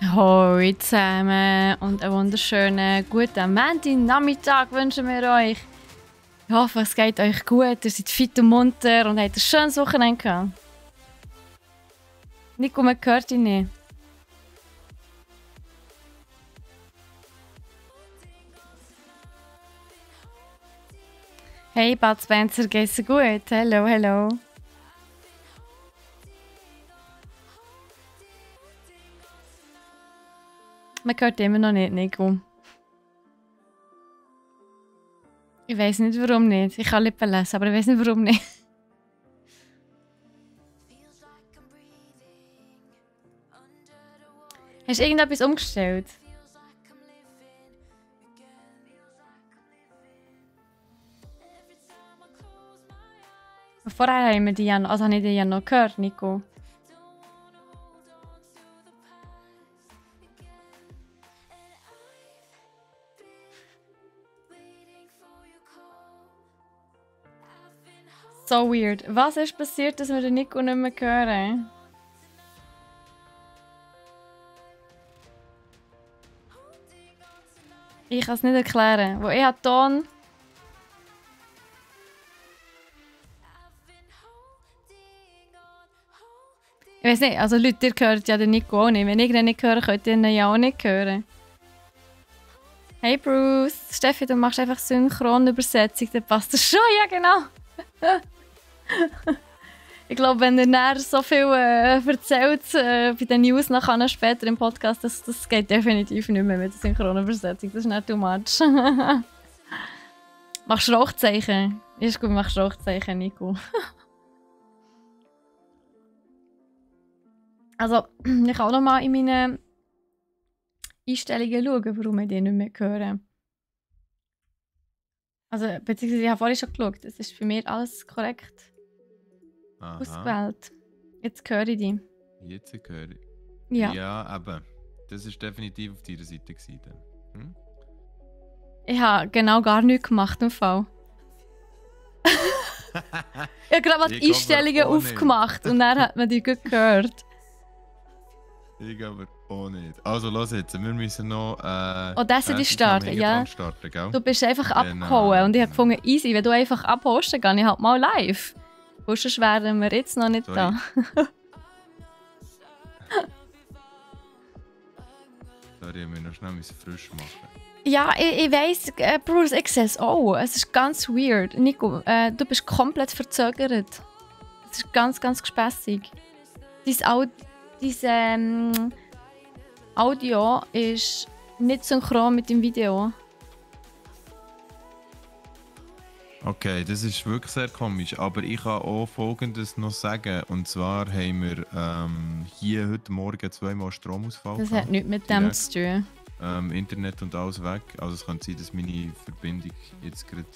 Hallo zusammen und einen wunderschönen guten Montagnachmittag wünschen wir euch. Ich hoffe, es geht euch gut, ihr seid fit und munter und habt ein schönes Wochenende gehabt. Nico, man hört ihn nicht. Hey Bud Spencer, geht's dir gut? Hello, hello. Man hört immer noch nicht, Nico. Ich weiß nicht, warum nicht. Ich kann Lippen lesen, aber ich weiß nicht, warum nicht. Hast du irgendetwas umgestellt? Vorher haben wir die ja noch, also habe ich die ja noch gehört, Nico. So weird. Was ist passiert, dass wir den Nico nicht mehr hören? Ich kann es nicht erklären. Wo ich habe Ton. Ich weiß nicht, also Leute, ihr hört ja den Nico auch nicht. Wenn ich den nicht höre, könnt ihr ihn ja auch nicht hören. Hey Bruce, Steffi, du machst einfach Synchronübersetzung, dann passt das schon, ja genau. Ich glaube, wenn ihr näher so viel erzählt bei den News nachher später im Podcast, das geht definitiv nicht mehr mit der Synchronübersetzung. Das ist nicht too much. Machst du Rauchzeichen? Ist gut, machst Rauchzeichen, Nico. Also, ich kann auch noch mal in meine Einstellungen schauen, warum ich die nicht mehr höre. Also, beziehungsweise ich habe vorhin schon geschaut. Es ist für mich alles korrekt ausgewählt. Jetzt höre ich die. Jetzt höre ich. Ja. Ja, aber das war definitiv auf deiner Seite. Hm? Ich habe genau gar nichts gemacht im Fall. Ich habe gerade mal die Einstellungen aufgemacht und dann hat man die gut gehört. Ich aber auch nicht. Also los jetzt, wir müssen noch Audacity starten, ja. Starten, gell? Du bist einfach abgehauen und ich habe gefunden, easy, wenn du einfach abholst, dann gehe ich halt mal live. Sonst wären wir jetzt noch nicht da. Sorry, ich muss noch schnell frisch machen. Ja, ich weiss, Bruce, ich sehe es auch. Es ist ganz weird. Nico, du bist komplett verzögert. Es ist ganz, ganz gespässig. Dein Audio ist nicht synchron mit dem Video. Okay, das ist wirklich sehr komisch. Aber ich kann auch Folgendes noch sagen. Und zwar haben wir hier heute Morgen 2-mal Stromausfall. Das hat nichts mit dem zu tun. Internet und alles weg. Also es kann sein, dass meine Verbindung jetzt gerade...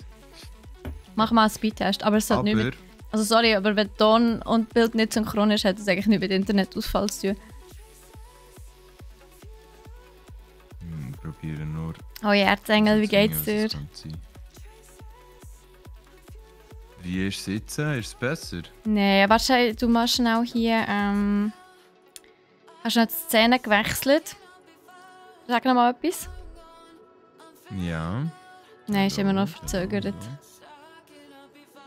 Mach mal einen Speedtest, aber es hat nicht mit... Also sorry, aber wenn Ton und Bild nicht synchron ist, hat das eigentlich nicht mit Internetausfall zu tun. Ich probiere nur... Oh ja, Erzengel, wie geht's dir? Wie ist es jetzt? Ist es besser? Nein, warte, du machst schnell hier... Hast du noch die Szene gewechselt? Sag noch mal etwas. Ja. Nein, ist immer noch verzögert.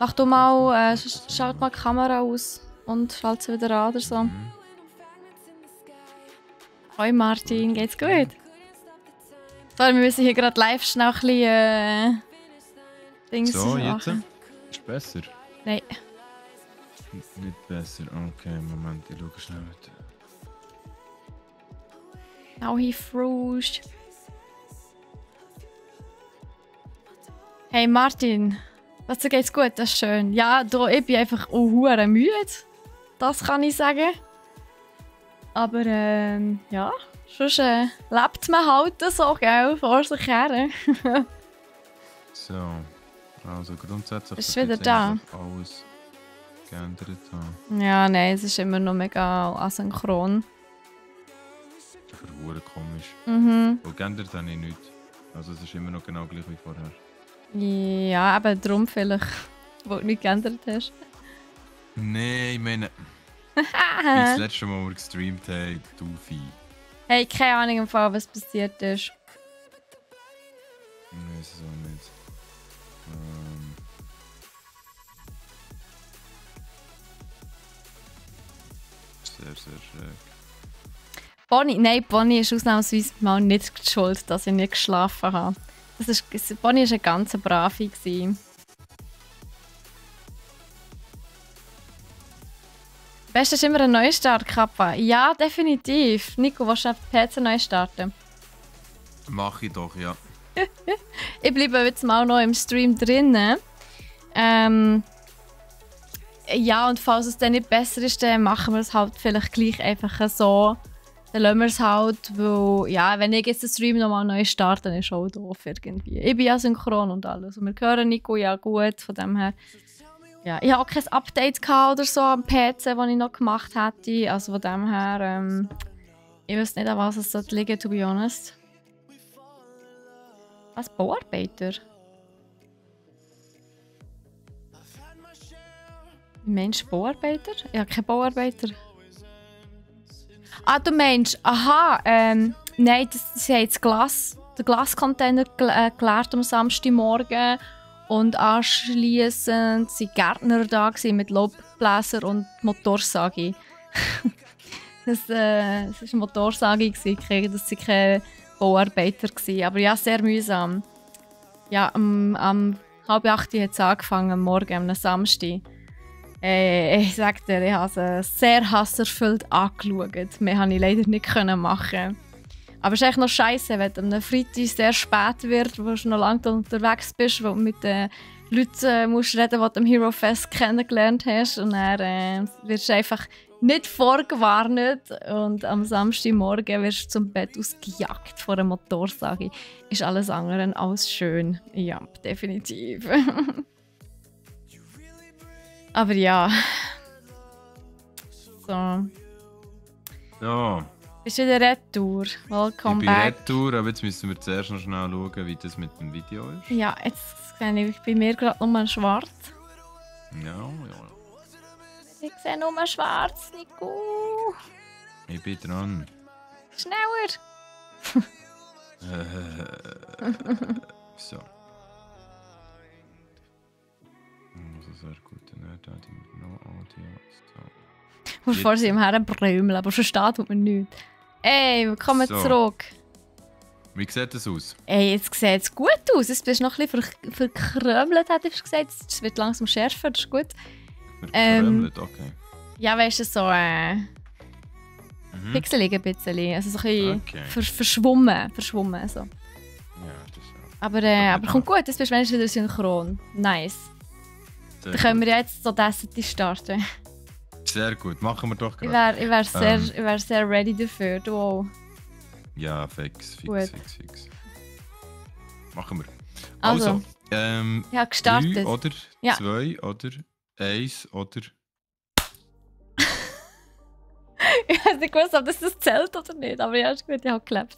Mach du mal, schalt mal die Kamera aus und schalt sie wieder an oder so. Hoi Martin, geht's gut? Sorry, wir müssen hier gerade live schnell ein bisschen Dings so, machen. Jetzt? Ist besser? Nein. Nicht besser. Okay, Moment, ich schaue schnell mit. Now he froze. Hey Martin, was dir geht's gut? Das ist schön. Ja, ich bin einfach hure müde. Das kann ich sagen. Aber ja, sonst lebt man halt so, gell, vor sich her. So, also grundsätzlich ist wieder da. Alles geändert haben. Ja, nein, es ist immer noch mega asynchron. Das ist verdammt komisch. Und geändert habe ich nichts. Also es ist immer noch genau gleich wie vorher. Ja, aber darum vielleicht, wo du nichts geändert hast. Nein, ich meine... das letzte Mal, wo wir gestreamt haben, du Vieh. Hey, keine Ahnung im Fall, was passiert ist. Ich weiß es auch nicht. Sehr, sehr schräg. Bonnie ist ausnahmsweise mal nicht schuld, dass ich nicht geschlafen habe. Bonnie war eine ganz brave. Beste ist immer ein Neustart, Kappa. Ja, definitiv. Nico, willst du auf den PC neu starten? Mach ich doch, ja. Ich bleibe jetzt mal noch im Stream drinnen. Ja, und falls es dann nicht besser ist, dann machen wir es halt vielleicht gleich einfach so. Dann lassen wir es halt, weil, ja, wenn ich jetzt den Stream nochmal neu starte, dann ist es auch doof irgendwie. Ich bin ja synchron und alles. Und wir hören Nico ja gut, von dem her. Ja, ich hatte auch kein Update oder so am PC, das ich noch gemacht hätte. Also von dem her, ich weiß nicht, an was es liegen sollte, to be honest. Was, Bauarbeiter? Mensch, Bauarbeiter? Ich habe keinen Bauarbeiter. Ah, du meinst, aha, nein, sie haben den Glascontainer geleert am Samstagmorgen. Und anschliessend waren Gärtner da mit Laubbläser und Motorsage. Das war eine Motorsage, das waren keine Bauarbeiter. Aber ja, sehr mühsam. Ja, um 7:30 hat es angefangen, am Morgen, am Samstag. Ich sag dir, ich habe es sehr hasserfüllt angeschaut. Mehr konnte ich leider nicht machen. Aber es ist echt noch scheiße, wenn du am Freitag sehr spät wird, wo du noch lange unterwegs bist, wo du mit den Leuten musst reden, die du am Hero Fest kennengelernt hast. Und dann wirst du einfach nicht vorgewarnt. Und am Samstagmorgen wirst du zum Bett ausgejagt von einer Motorsage. Ist alles andere als schön. Ja, definitiv. Aber ja. So. Ja. Bist du wieder retour? Welcome Ich bin back. retour, aber jetzt müssen wir zuerst noch schnell schauen, wie das mit dem Video ist. Ja, jetzt sehe ich bei mir gerade nur schwarz. Ja. Ich sehe nur schwarz, Nico. Ich bin dran. Schneller. So. Also sehr gut. No Audio. So. Bevor sie im Herren brümmeln, aber schon steht tut man nichts. Ey, willkommen So. zurück. Wie sieht das aus? Ey, jetzt sieht es gut aus. Jetzt bist du noch ein bisschen verkrümelt, hättest du gesagt. Es wird langsam schärfer, das ist gut. Verkrümelt, okay. Ja, weißt du, so pixelig ein bisschen. Also so ein bisschen Okay. verschwommen. So. Ja, das ist Aber kommt gut, jetzt bist du wenigstens wieder synchron. Nice. sehr Dann können gut. wir jetzt so das starten. Sehr gut, machen wir doch Ich gerade. wär sehr ready dafür. Du. Ja, fix. Gut. Machen wir. Also, ich habe gestartet. 3 oder Ja. 2 oder 1 oder... Ich weiß nicht gewusst, ob das zählt oder nicht, aber ja, ist gut, ich habe geklappt.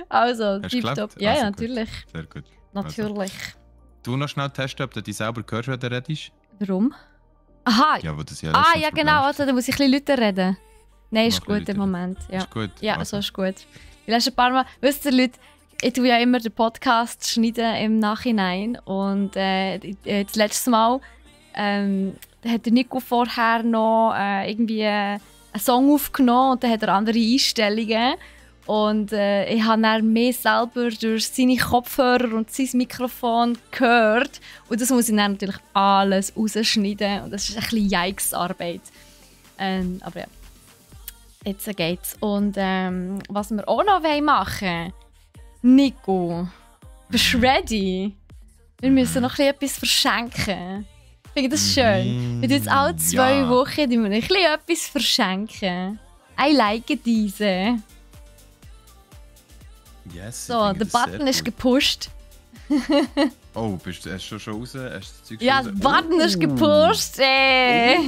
Also, Hast du tipptopp. geklappt? Ja, Also ja, gut. natürlich. Sehr gut. Natürlich. Du noch schnell testen, ob du dich selber hörst, wenn du redest. Warum? Aha! Ja, wo das ja Ja, genau, also, da muss ich ein bisschen lauter reden. Nein, ist Mach gut lauter. im Moment. Ja, Ist gut. ja Also. so ist gut. Ich lasse ein paar Mal, wisst ihr Leute, ich tue ja immer den Podcast schneiden im Nachhinein und das letzte Mal hat der Nico vorher noch irgendwie einen Song aufgenommen und dann hat er andere Einstellungen und ich habe dann mehr selber durch seine Kopfhörer und sein Mikrofon gehört und das muss ich dann natürlich alles rausschneiden und das ist ein bisschen Yikes-Arbeit. Aber ja. Jetzt geht's. Und was wir auch noch machen wollen, Nico, bist du ready? Wir müssen noch etwas verschenken. Ich finde das schön. Wir tun jetzt alle 2 Wochen wir ein bisschen etwas verschenken. I like diese. Yes, So, ich finde der das sehr Button ist gut. gepusht. Oh, hast du schon raus? Hast du das Zeug Ja, raus? der Button ist gepusht. Ey.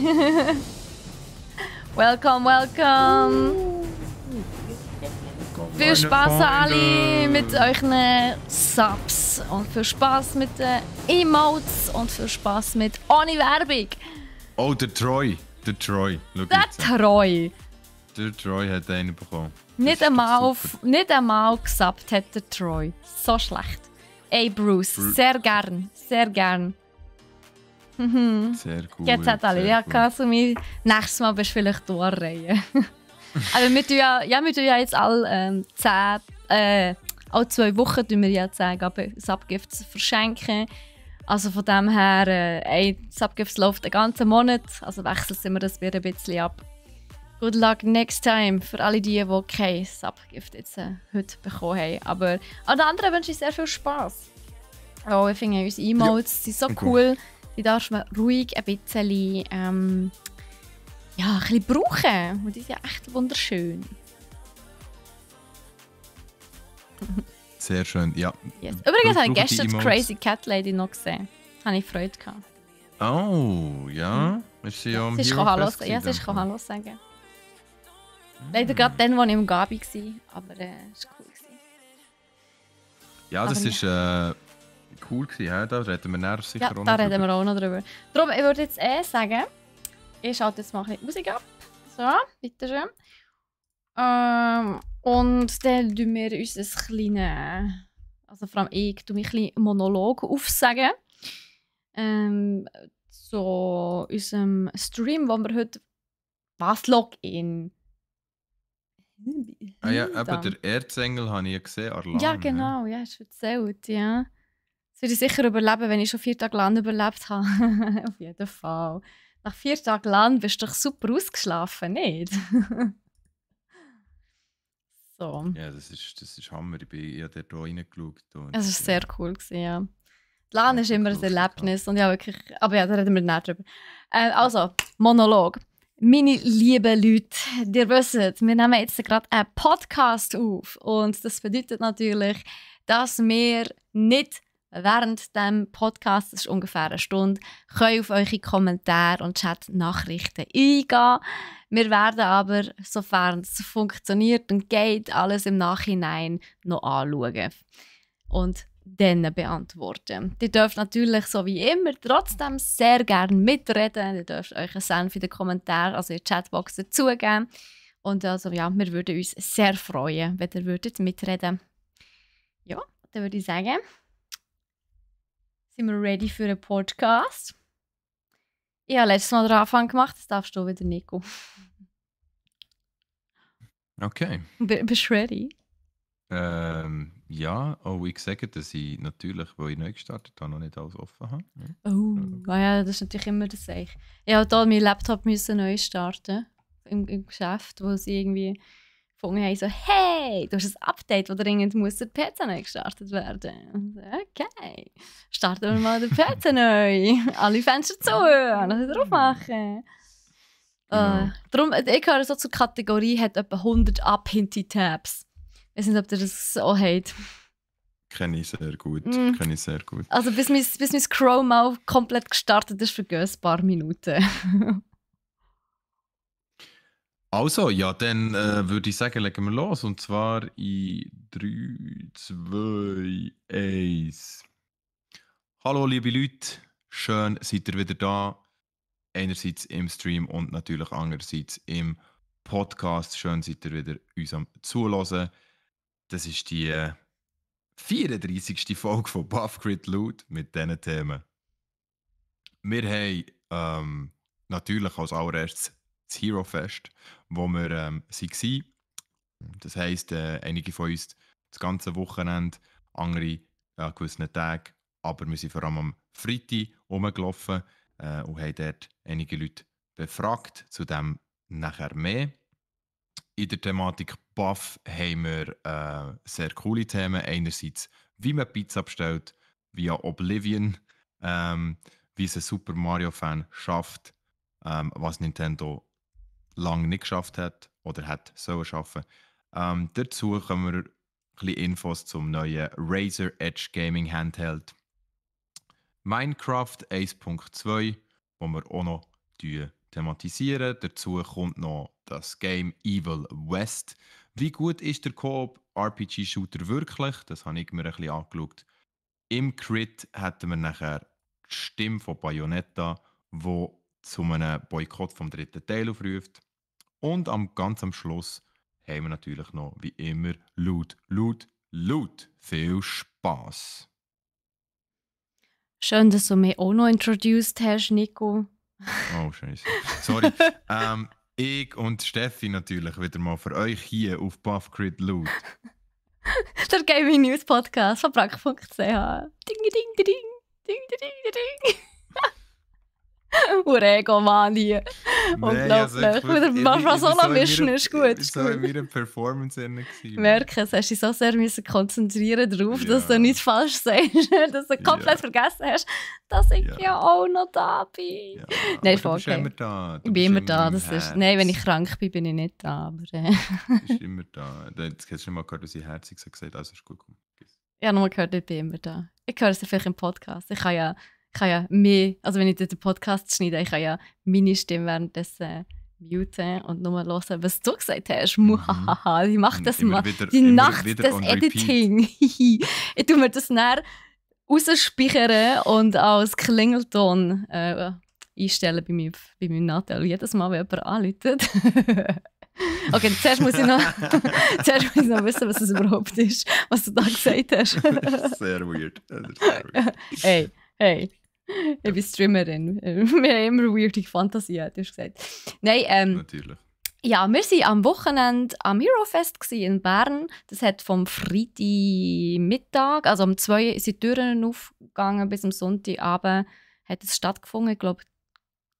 Welcome, welcome. Viel Spaß alle mit euren Subs und viel Spaß mit den Emotes und viel Spaß mit ohne Werbung. Oh, der Troy. Schau Der jetzt. Treu. Der Troy hat einen bekommen. Nicht ist doch einmal, super. nicht einmal gesappt hat der Troy. So schlecht. Ey, Bruce, sehr gern. Sehr gern. Sehr gut. Jetzt hat alle. sehr Ja, gut. kannst du mich nächstes Mal bist du vielleicht durchreihen. Aber wir tun ja jetzt alle 2 Wochen tun wir ja 10 Subgifts verschenken. Also von dem her, Subgifts läuft den ganzen Monat. Also wechseln wir das wieder ein bisschen ab. Good luck next time für alle die kein Subgift jetzt heute bekommen haben. Aber an den anderen wünsche ich sehr viel Spass. Oh, ich finde unsere Emotes sind so cool. Die darf man ruhig ein bisschen, ein bisschen brauchen. Und die sind echt wunderschön. Sehr schön, ja. Yes. Übrigens habe ich Brauchen die gestern die Emotes? Crazy Cat Lady noch gesehen. Habe ich Freude gehabt. Oh, ja. Ist sie ja am Sie ist Hero Hallo Fest sagen. Ja, sie gewesen, ist dann? Hallo sagen. Leider gerade dann, als ich im Gabi war. Aber es war cool. Ja, das Aber ist cool gewesen. Ja? Da reden wir nachher sicher Ja, auch noch da reden drüber. wir auch noch drüber. Darum, ich würde jetzt sagen, ich schalte jetzt mal ein bisschen Musik ab. So, bitteschön. Und dann tun wir uns ein kleines, also vor allem ich, tue mich ein bisschen Monolog aufsagen. So unserem Stream, wo wir heute was Login. Ah ja, eben, der Erzengel habe ich gesehen, Arlan. Ja, genau, ja, hast du erzählt, ja. Das würde ich sicher überleben, wenn ich schon 4 Tage Land überlebt habe. Auf jeden Fall. Nach 4 Tagen Land bist du doch super ausgeschlafen, nicht? So. Ja, das ist Hammer. Ich habe dort auch reingeschaut. Und, Es war sehr cool, ja. Die LAN ist immer ein lustig, Erlebnis. Und ja, wirklich. Aber ja, da reden wir nicht drüber. Also, Monolog. Meine lieben Leute, ihr wisst, wir nehmen jetzt gerade einen Podcast auf. Und das bedeutet natürlich, dass wir nicht während dem Podcast, das ist ungefähr eine Stunde, können auf eure Kommentare und Chat-Nachrichten eingehen. Wir werden aber, sofern es funktioniert und geht, alles im Nachhinein noch anschauen und dann beantworten. Ihr dürft natürlich, so wie immer, trotzdem sehr gerne mitreden. Ihr dürft euch einen Senf in den Kommentaren, also in der Chatbox dazugeben. Und also, ja, wir würden uns sehr freuen, wenn ihr würdet mitreden. Ja, dann würde ich sagen, sind wir ready für einen Podcast? Ich habe letztes Mal den Anfang gemacht, das darfst du wieder, Nico. Okay. Bist du ready? Ja, ich sage, dass ich natürlich, weil ich neu gestartet habe, noch nicht alles offen habe. Ja. Ja, das ist natürlich immer das Zeichen. Ich musste hier meinen Laptop neu starten im Geschäft, wo sie irgendwie gefunden haben, so, hey, du hast ein Update, wo dringend muss der PC neu gestartet werden. Und so, okay, starten wir mal den PC neu. Alle Fenster zu, alles drauf machen. Genau. Darum, ich gehöre so zur Kategorie, hat etwa 100 Up-Hinty-Tabs. Ich weiß nicht, ob ihr das so habt. Kenne ich sehr gut. Kenne ich sehr gut. Also bis mein Chrome mal komplett gestartet ist, vergehen ein paar Minuten. Also, ja, dann würde ich sagen, legen wir los. Und zwar in 3, 2, 1. Hallo, liebe Leute. Schön, seid ihr wieder da. Einerseits im Stream und natürlich andererseits im Podcast. Schön, seid ihr wieder uns am Zuhören. Das ist die 34. Folge von Buff Crit Loot mit diesen Themen. Wir haben natürlich als allererstes das Hero Fest, wo wir waren. Das heisst, einige von uns das ganze Wochenende, andere an gewissen Tagen, aber wir sind vor allem am Freitag rumgelaufen und haben dort einige Leute befragt, zu dem nachher mehr. In der Thematik Buff haben wir sehr coole Themen. Einerseits, wie man Pizza bestellt, via Oblivion, wie es ein Super Mario-Fan schafft, was Nintendo lange nicht geschafft hat oder hat sollen schaffen. Dazu kommen wir ein bisschen Infos zum neuen Razer Edge Gaming Handheld. Minecraft 1.2, wo wir auch noch thematisieren. Dazu kommt noch das Game Evil West. Wie gut ist der Coop RPG-Shooter wirklich? Das habe ich mir ein bisschen angeschaut. Im Crit hatten wir nachher die Stimme von Bayonetta, die zu einem Boykott vom 3. Teil aufruft. Und ganz am Schluss haben wir natürlich noch, wie immer, laut. Viel Spass. Schön, dass du mich auch noch introduced hast, Nico. Oh, scheiße. Sorry. Ich und Steffi natürlich wieder mal für euch hier auf Buff Crit Loot. Der Gaming News Podcast von brack.ch. Ding, ding, ding, ding, ding, ding, ding. Urego, Mann, hier. Unglaublich. Manchmal so noch mischen, ist gut. Ich war so in meiner Performance drin. Merke es, hast dich so sehr müssen konzentrieren darauf, dass du Ja. nichts falsch sagst, dass du komplett vergessen hast, dass ich ja auch noch da bin. Ja, Nein, aber du bist okay. immer da. Ich bin immer da. Das ist, nein, wenn ich krank bin, bin ich nicht da. Aber, Du bist immer da. Jetzt hast du nicht mal gehört, dass ich herzig gesagt, also ist gut. ich habe noch mal gehört, ich bin immer da. Ich höre es vielleicht im Podcast. Ich kann ja mehr, also wenn ich den Podcast schneide, ich kann ja meine Stimme währenddessen muten und nur hören, was du gesagt hast. Muhahaha, ich mache das mal. Die Nacht des Editing. Ich tue mir das dann rausspeichern und als Klingelton einstellen bei meinem Nathalie. Jedes Mal, wenn jemand anruft. Okay, zuerst muss ich noch wissen, was es überhaupt ist, was du da gesagt hast. Das ist sehr weird. Hey. Ich bin Streamerin. Wir haben immer weirde Fantasie, hast du gesagt. Nein, Natürlich. ja, wir waren am Wochenende am Eurofest in Bern. Das hat vom Freitagmittag, also um 2 sind die Türen aufgegangen, bis am Sonntagabend hat es stattgefunden. Ich glaube,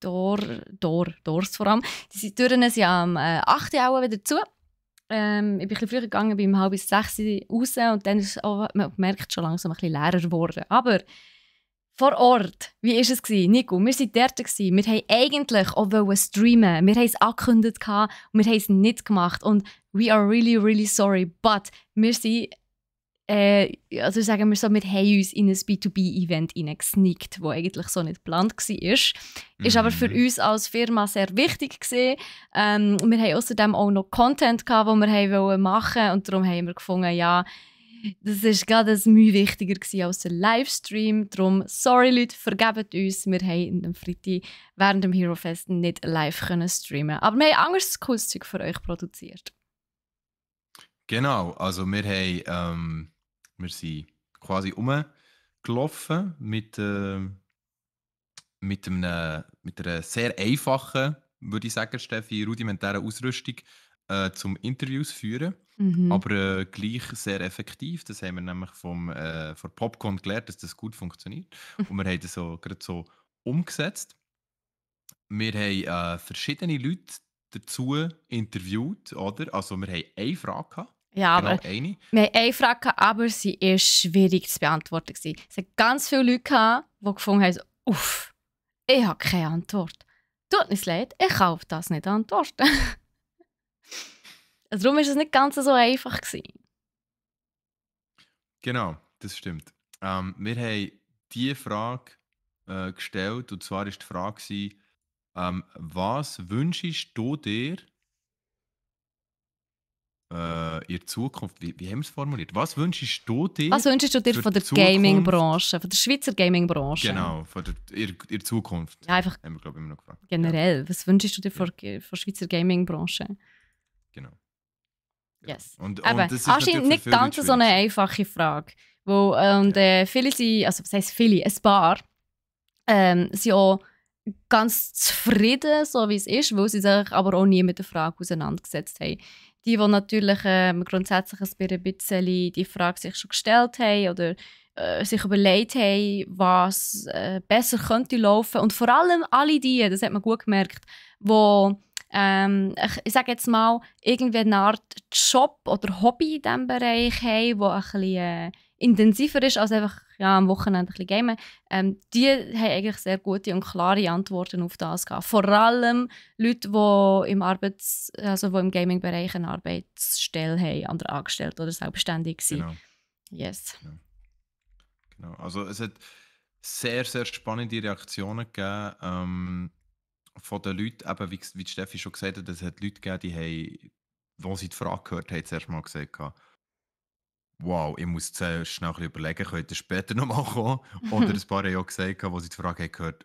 Doors vor allem. Die Türen sind am 8. Uhr wieder zu. Ich bin ein bisschen früher gegangen, bin um 5:30 raus und dann ist auch, man merkt schon langsam ein bisschen leerer geworden. Aber vor Ort, wie war es? Nico, wir waren dort. Wir wollten eigentlich auch streamen. Wir haben es angekündigt und wir haben es nicht gemacht. Und we are really, really sorry. But wir sind, also sagen wir so, wir haben uns in ein B2B-Event hineingesneakt, das eigentlich so nicht geplant war. Ist aber für uns als Firma sehr wichtig gewesen. Wir haben außerdem auch noch Content gehabt, den wir machen wollten. Und darum haben wir gefunden, ja, das war gerade ein Mühe wichtiger als der Livestream. Darum, sorry Leute, vergebt uns. Wir haben am Freitag während dem Hero-Fest nicht live streamen. Aber wir haben anderes cooles Zeug für euch produziert. Genau, also wir sind quasi rumgelaufen mit einer sehr einfachen, würde ich sagen, Steffi, rudimentären Ausrüstung zum Interviews führen. Aber gleich sehr effektiv. Das haben wir nämlich von Popcorn gelernt, dass das gut funktioniert. Und wir haben das gerade so umgesetzt. Wir haben verschiedene Leute dazu interviewt, oder? Also wir haben eine Frage gehabt. Ja, genau, aber wir haben eine Frage gehabt, aber sie war schwierig zu beantworten. Es hat ganz viele Leute gehabt, die gefunden haben, uff, ich habe keine Antwort. Tut mir leid, ich kann auf das nicht antworten. Also darum war es nicht ganz so einfach. Genau, das stimmt. Wir haben diese Frage gestellt, und zwar war die Frage, was wünschst du dir in Zukunft, wie haben wir es formuliert? Was wünschst du dir von der Gaming-Branche, von der Schweizer Gaming-Branche? Genau, von der Zukunft. Ja, einfach haben wir, glaube ich, immer noch gefragt. Generell, ja. Was wünschst du dir von der Schweizer Gaming-Branche? Genau. Yes. Und das ist anscheinend nicht ganz so eine einfache Frage. Viele sind, also was heisst viele, ein paar, sind auch ganz zufrieden, so wie es ist, weil sie sich aber auch nie mit der Frage auseinandergesetzt haben. Die natürlich grundsätzlich ein bisschen die Frage sich schon gestellt haben oder sich überlegt haben, was besser könnte laufen. Und vor allem alle die, das hat man gut gemerkt, die ich sage jetzt mal, irgendwie eine Art Job oder Hobby in diesem Bereich haben, der ein bisschen intensiver ist als einfach am Wochenende ein bisschen gamen. Die haben eigentlich sehr gute und klare Antworten auf das gehabt. Vor allem Leute, die im Gaming-Bereich eine Arbeitsstelle haben, oder angestellt oder selbstständig sind. Genau. Yes. Genau. Also es hat sehr, sehr spannende Reaktionen gegeben. Von den Leuten, eben, wie Steffi schon gesagt hat, es hat Leute gegeben, die sie die Frage gehört haben, zuerst mal gesagt haben, wow, ich muss zuerst schnell ein bisschen überlegen, könnt ihr später nochmal kommen? Oder ein paar haben auch gesagt, wo sie die Frage haben gehört,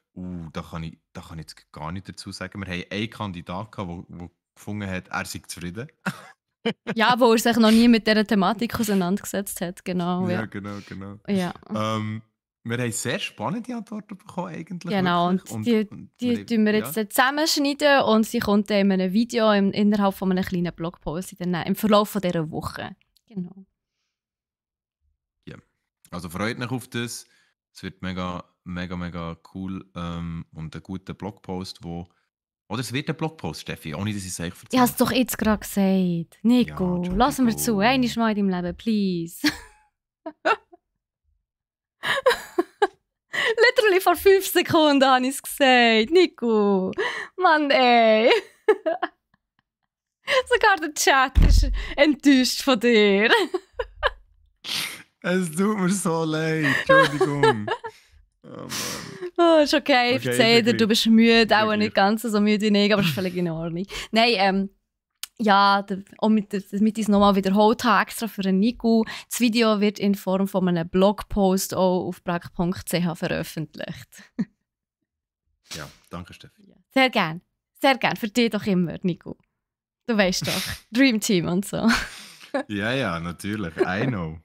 da kann ich jetzt gar nicht dazu sagen. Wir haben einen Kandidaten gehabt, der gefunden hat, er sei zufrieden. Ja, wo er sich noch nie mit dieser Thematik auseinandergesetzt hat, genau. Ja, Ja. genau. Ja. Wir haben sehr spannende Antworten bekommen eigentlich. Genau, wirklich. und die tun wir jetzt ja. zusammenschneiden und sie kommt dann in einem Video innerhalb von einem kleinen Blogpost im Verlauf von dieser Woche. Genau. Ja. Also freut euch auf das. Es wird mega cool und ein guter Blogpost, Oder es wird ein Blogpost, Steffi, ohne dass ich es euch Ich habe erzähle. es doch jetzt gerade gesagt. Nico, Ja, lass mir zu. Entschuldigung. Einmal mal in deinem Leben, please. Literally vor 5 Sekunden habe ich es gesagt. Nico. Mann, ey. Sogar der Chat ist enttäuscht von dir. Es tut mir so leid, Entschuldigung. Oh Mann. Oh, ist okay, Okay, verzeih dir, wirklich. du bist müde, auch Wirklich. nicht ganz so müde wie ich, aber ist völlig in Ordnung. Nein, ja, damit ich es nochmal wiederholt habe, extra für den Nico. Das Video wird in Form von einem Blogpost auch auf brag.ch veröffentlicht. Ja, danke, Steffi. Sehr gern, für dich doch immer, Nico. Du weißt doch, Dream Team und so. Ja, natürlich. I know.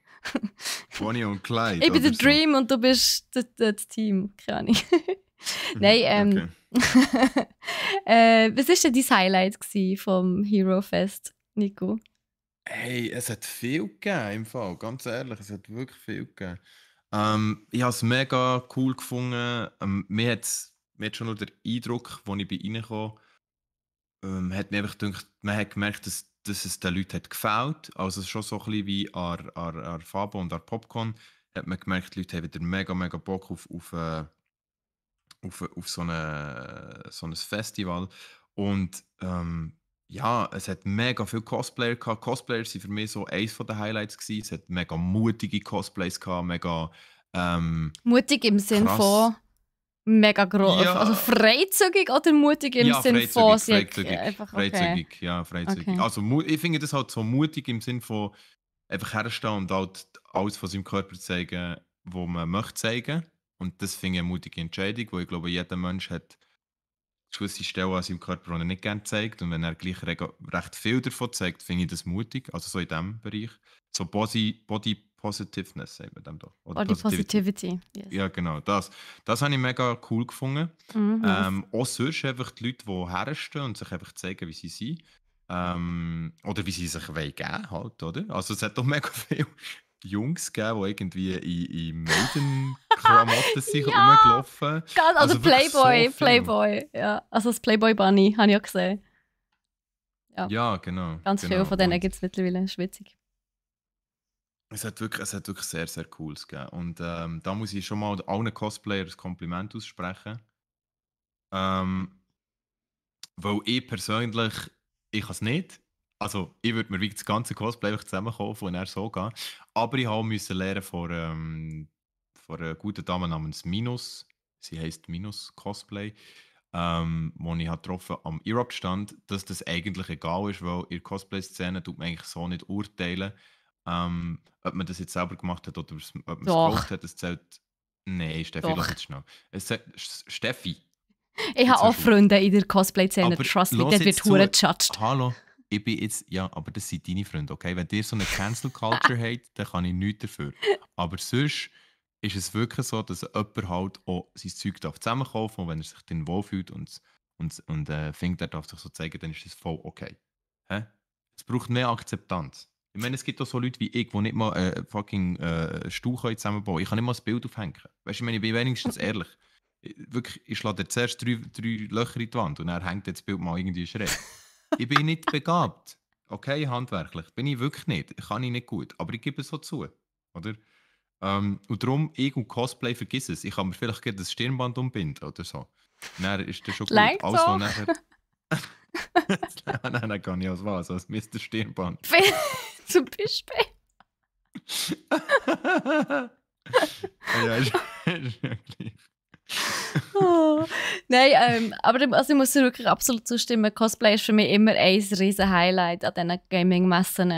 Bonnie und Clyde. Ich bin oder der Dream und du bist das Team, keine Ahnung. So. Nein, was war denn dein Highlight vom Hero Fest, Nico? Hey, es hat viel gegeben im Fall, ganz ehrlich, es hat wirklich viel gegeben. Ich habe es mega cool gefunden. Mir hat schon noch der Eindruck, als ich bei ihnen kam, hat mir einfach gedacht, man hat gemerkt, dass es den Leuten hat gefällt. Also schon so ein bisschen wie an Fabo und an Popcorn hat man gemerkt, die Leute haben wieder mega Bock auf so ein Festival. Und ja, es hat mega viele Cosplayer gehabt. Cosplayer waren für mich so eines der Highlights gewesen. Es hat mega mutige Cosplays gehabt, mega Mutig im Sinn krass. von mega groß, Ja. also freizügig oder mutig im Ja, Sinn von freizügig, einfach okay. freizügig, ja, freizügig. Okay. Also ich finde das halt so mutig im Sinn von einfach herstehen und halt alles von seinem Körper zeigen, was man möchte zeigen. Und das finde ich eine mutige Entscheidung, weil ich glaube, jeder Mensch hat gewisse Stellen an seinem Körper, die er nicht gerne zeigt. Und wenn er gleich recht viel davon zeigt, finde ich das mutig. Also so in diesem Bereich. So Body Positiveness, sagen wir dem doch. Oder Body Positivity. Yes. Ja, genau. Das habe ich mega cool gefunden. Mhm. Auch sonst einfach die Leute, die herstehen und sich einfach zeigen, wie sie sind. Oder wie sie sich geben halt, oder? Also es hat doch mega viele Jungs gegeben, die irgendwie in Maiden-Klamotten sind Ja! rumgelaufen. Also wirklich so viel. Playboy, ja. Also das Playboy Bunny, habe ich auch gesehen. Ja, genau. Ganz genau. viele von denen Und gibt es mittlerweile, schwitzig. es hat wirklich sehr, sehr Cooles gegeben. Und da muss ich schon mal allen Cosplayern ein Kompliment aussprechen. Weil ich persönlich, ich kann es nicht. Also ich würde mir wie das ganze Cosplay einfach zusammenkaufen und dann so gehen. Aber ich musste lernen von einer guten Dame namens Minus. Sie heisst Minus Cosplay. Wo ich getroffen am Europe-Stand, dass das eigentlich egal ist, weil in der Cosplay-Szene tut man eigentlich so nicht urteilen, ob man das jetzt selber gemacht hat oder ob man es Doch. gekauft hat. Das zählt. Nein, Steffi, Doch. lass jetzt schnell. Steffi, Ich habe auch hast du- Freunde in der Cosplay-Szene, Aber trust me, los dort jetzt wird hure zu. gejudged. Hallo, ich bin jetzt, ja, aber das sind deine Freunde, okay? Wenn ihr so eine Cancel Culture habt, dann kann ich nichts dafür. Aber sonst ist es wirklich so, dass jemand halt auch sein Zeug zusammenkaufen darf und wenn er sich dann wohlfühlt und findet, er darf sich so zeigen, dann ist das voll okay. Hä? Es braucht mehr Akzeptanz. Ich meine, es gibt auch so Leute wie ich, die nicht mal fucking Stuhl zusammenbauen können. Ich kann nicht mal das Bild aufhängen. Weißt du, ich meine, ich bin wenigstens ehrlich. Wirklich, ich schlage zuerst drei Löcher in die Wand und dann hängt das Bild mal irgendwie schräg. Ich bin nicht begabt. Okay, handwerklich. Bin ich wirklich nicht. Kann ich nicht gut. Aber ich gebe es so zu. Oder? Und darum, ich und Cosplay, vergiss es. Ich kann mir vielleicht das Stirnband umbinden oder so. Dann ist das schon gut. Langt Also, doch. nachher... Nein, kann ich als was? Als Mr. Stirnband. Zum Beispiel. Ja, ist wirklich. Oh. Nein, aber also ich muss dir wirklich absolut zustimmen. Cosplay ist für mich immer ein riesen Highlight an diesen Gaming-Messen.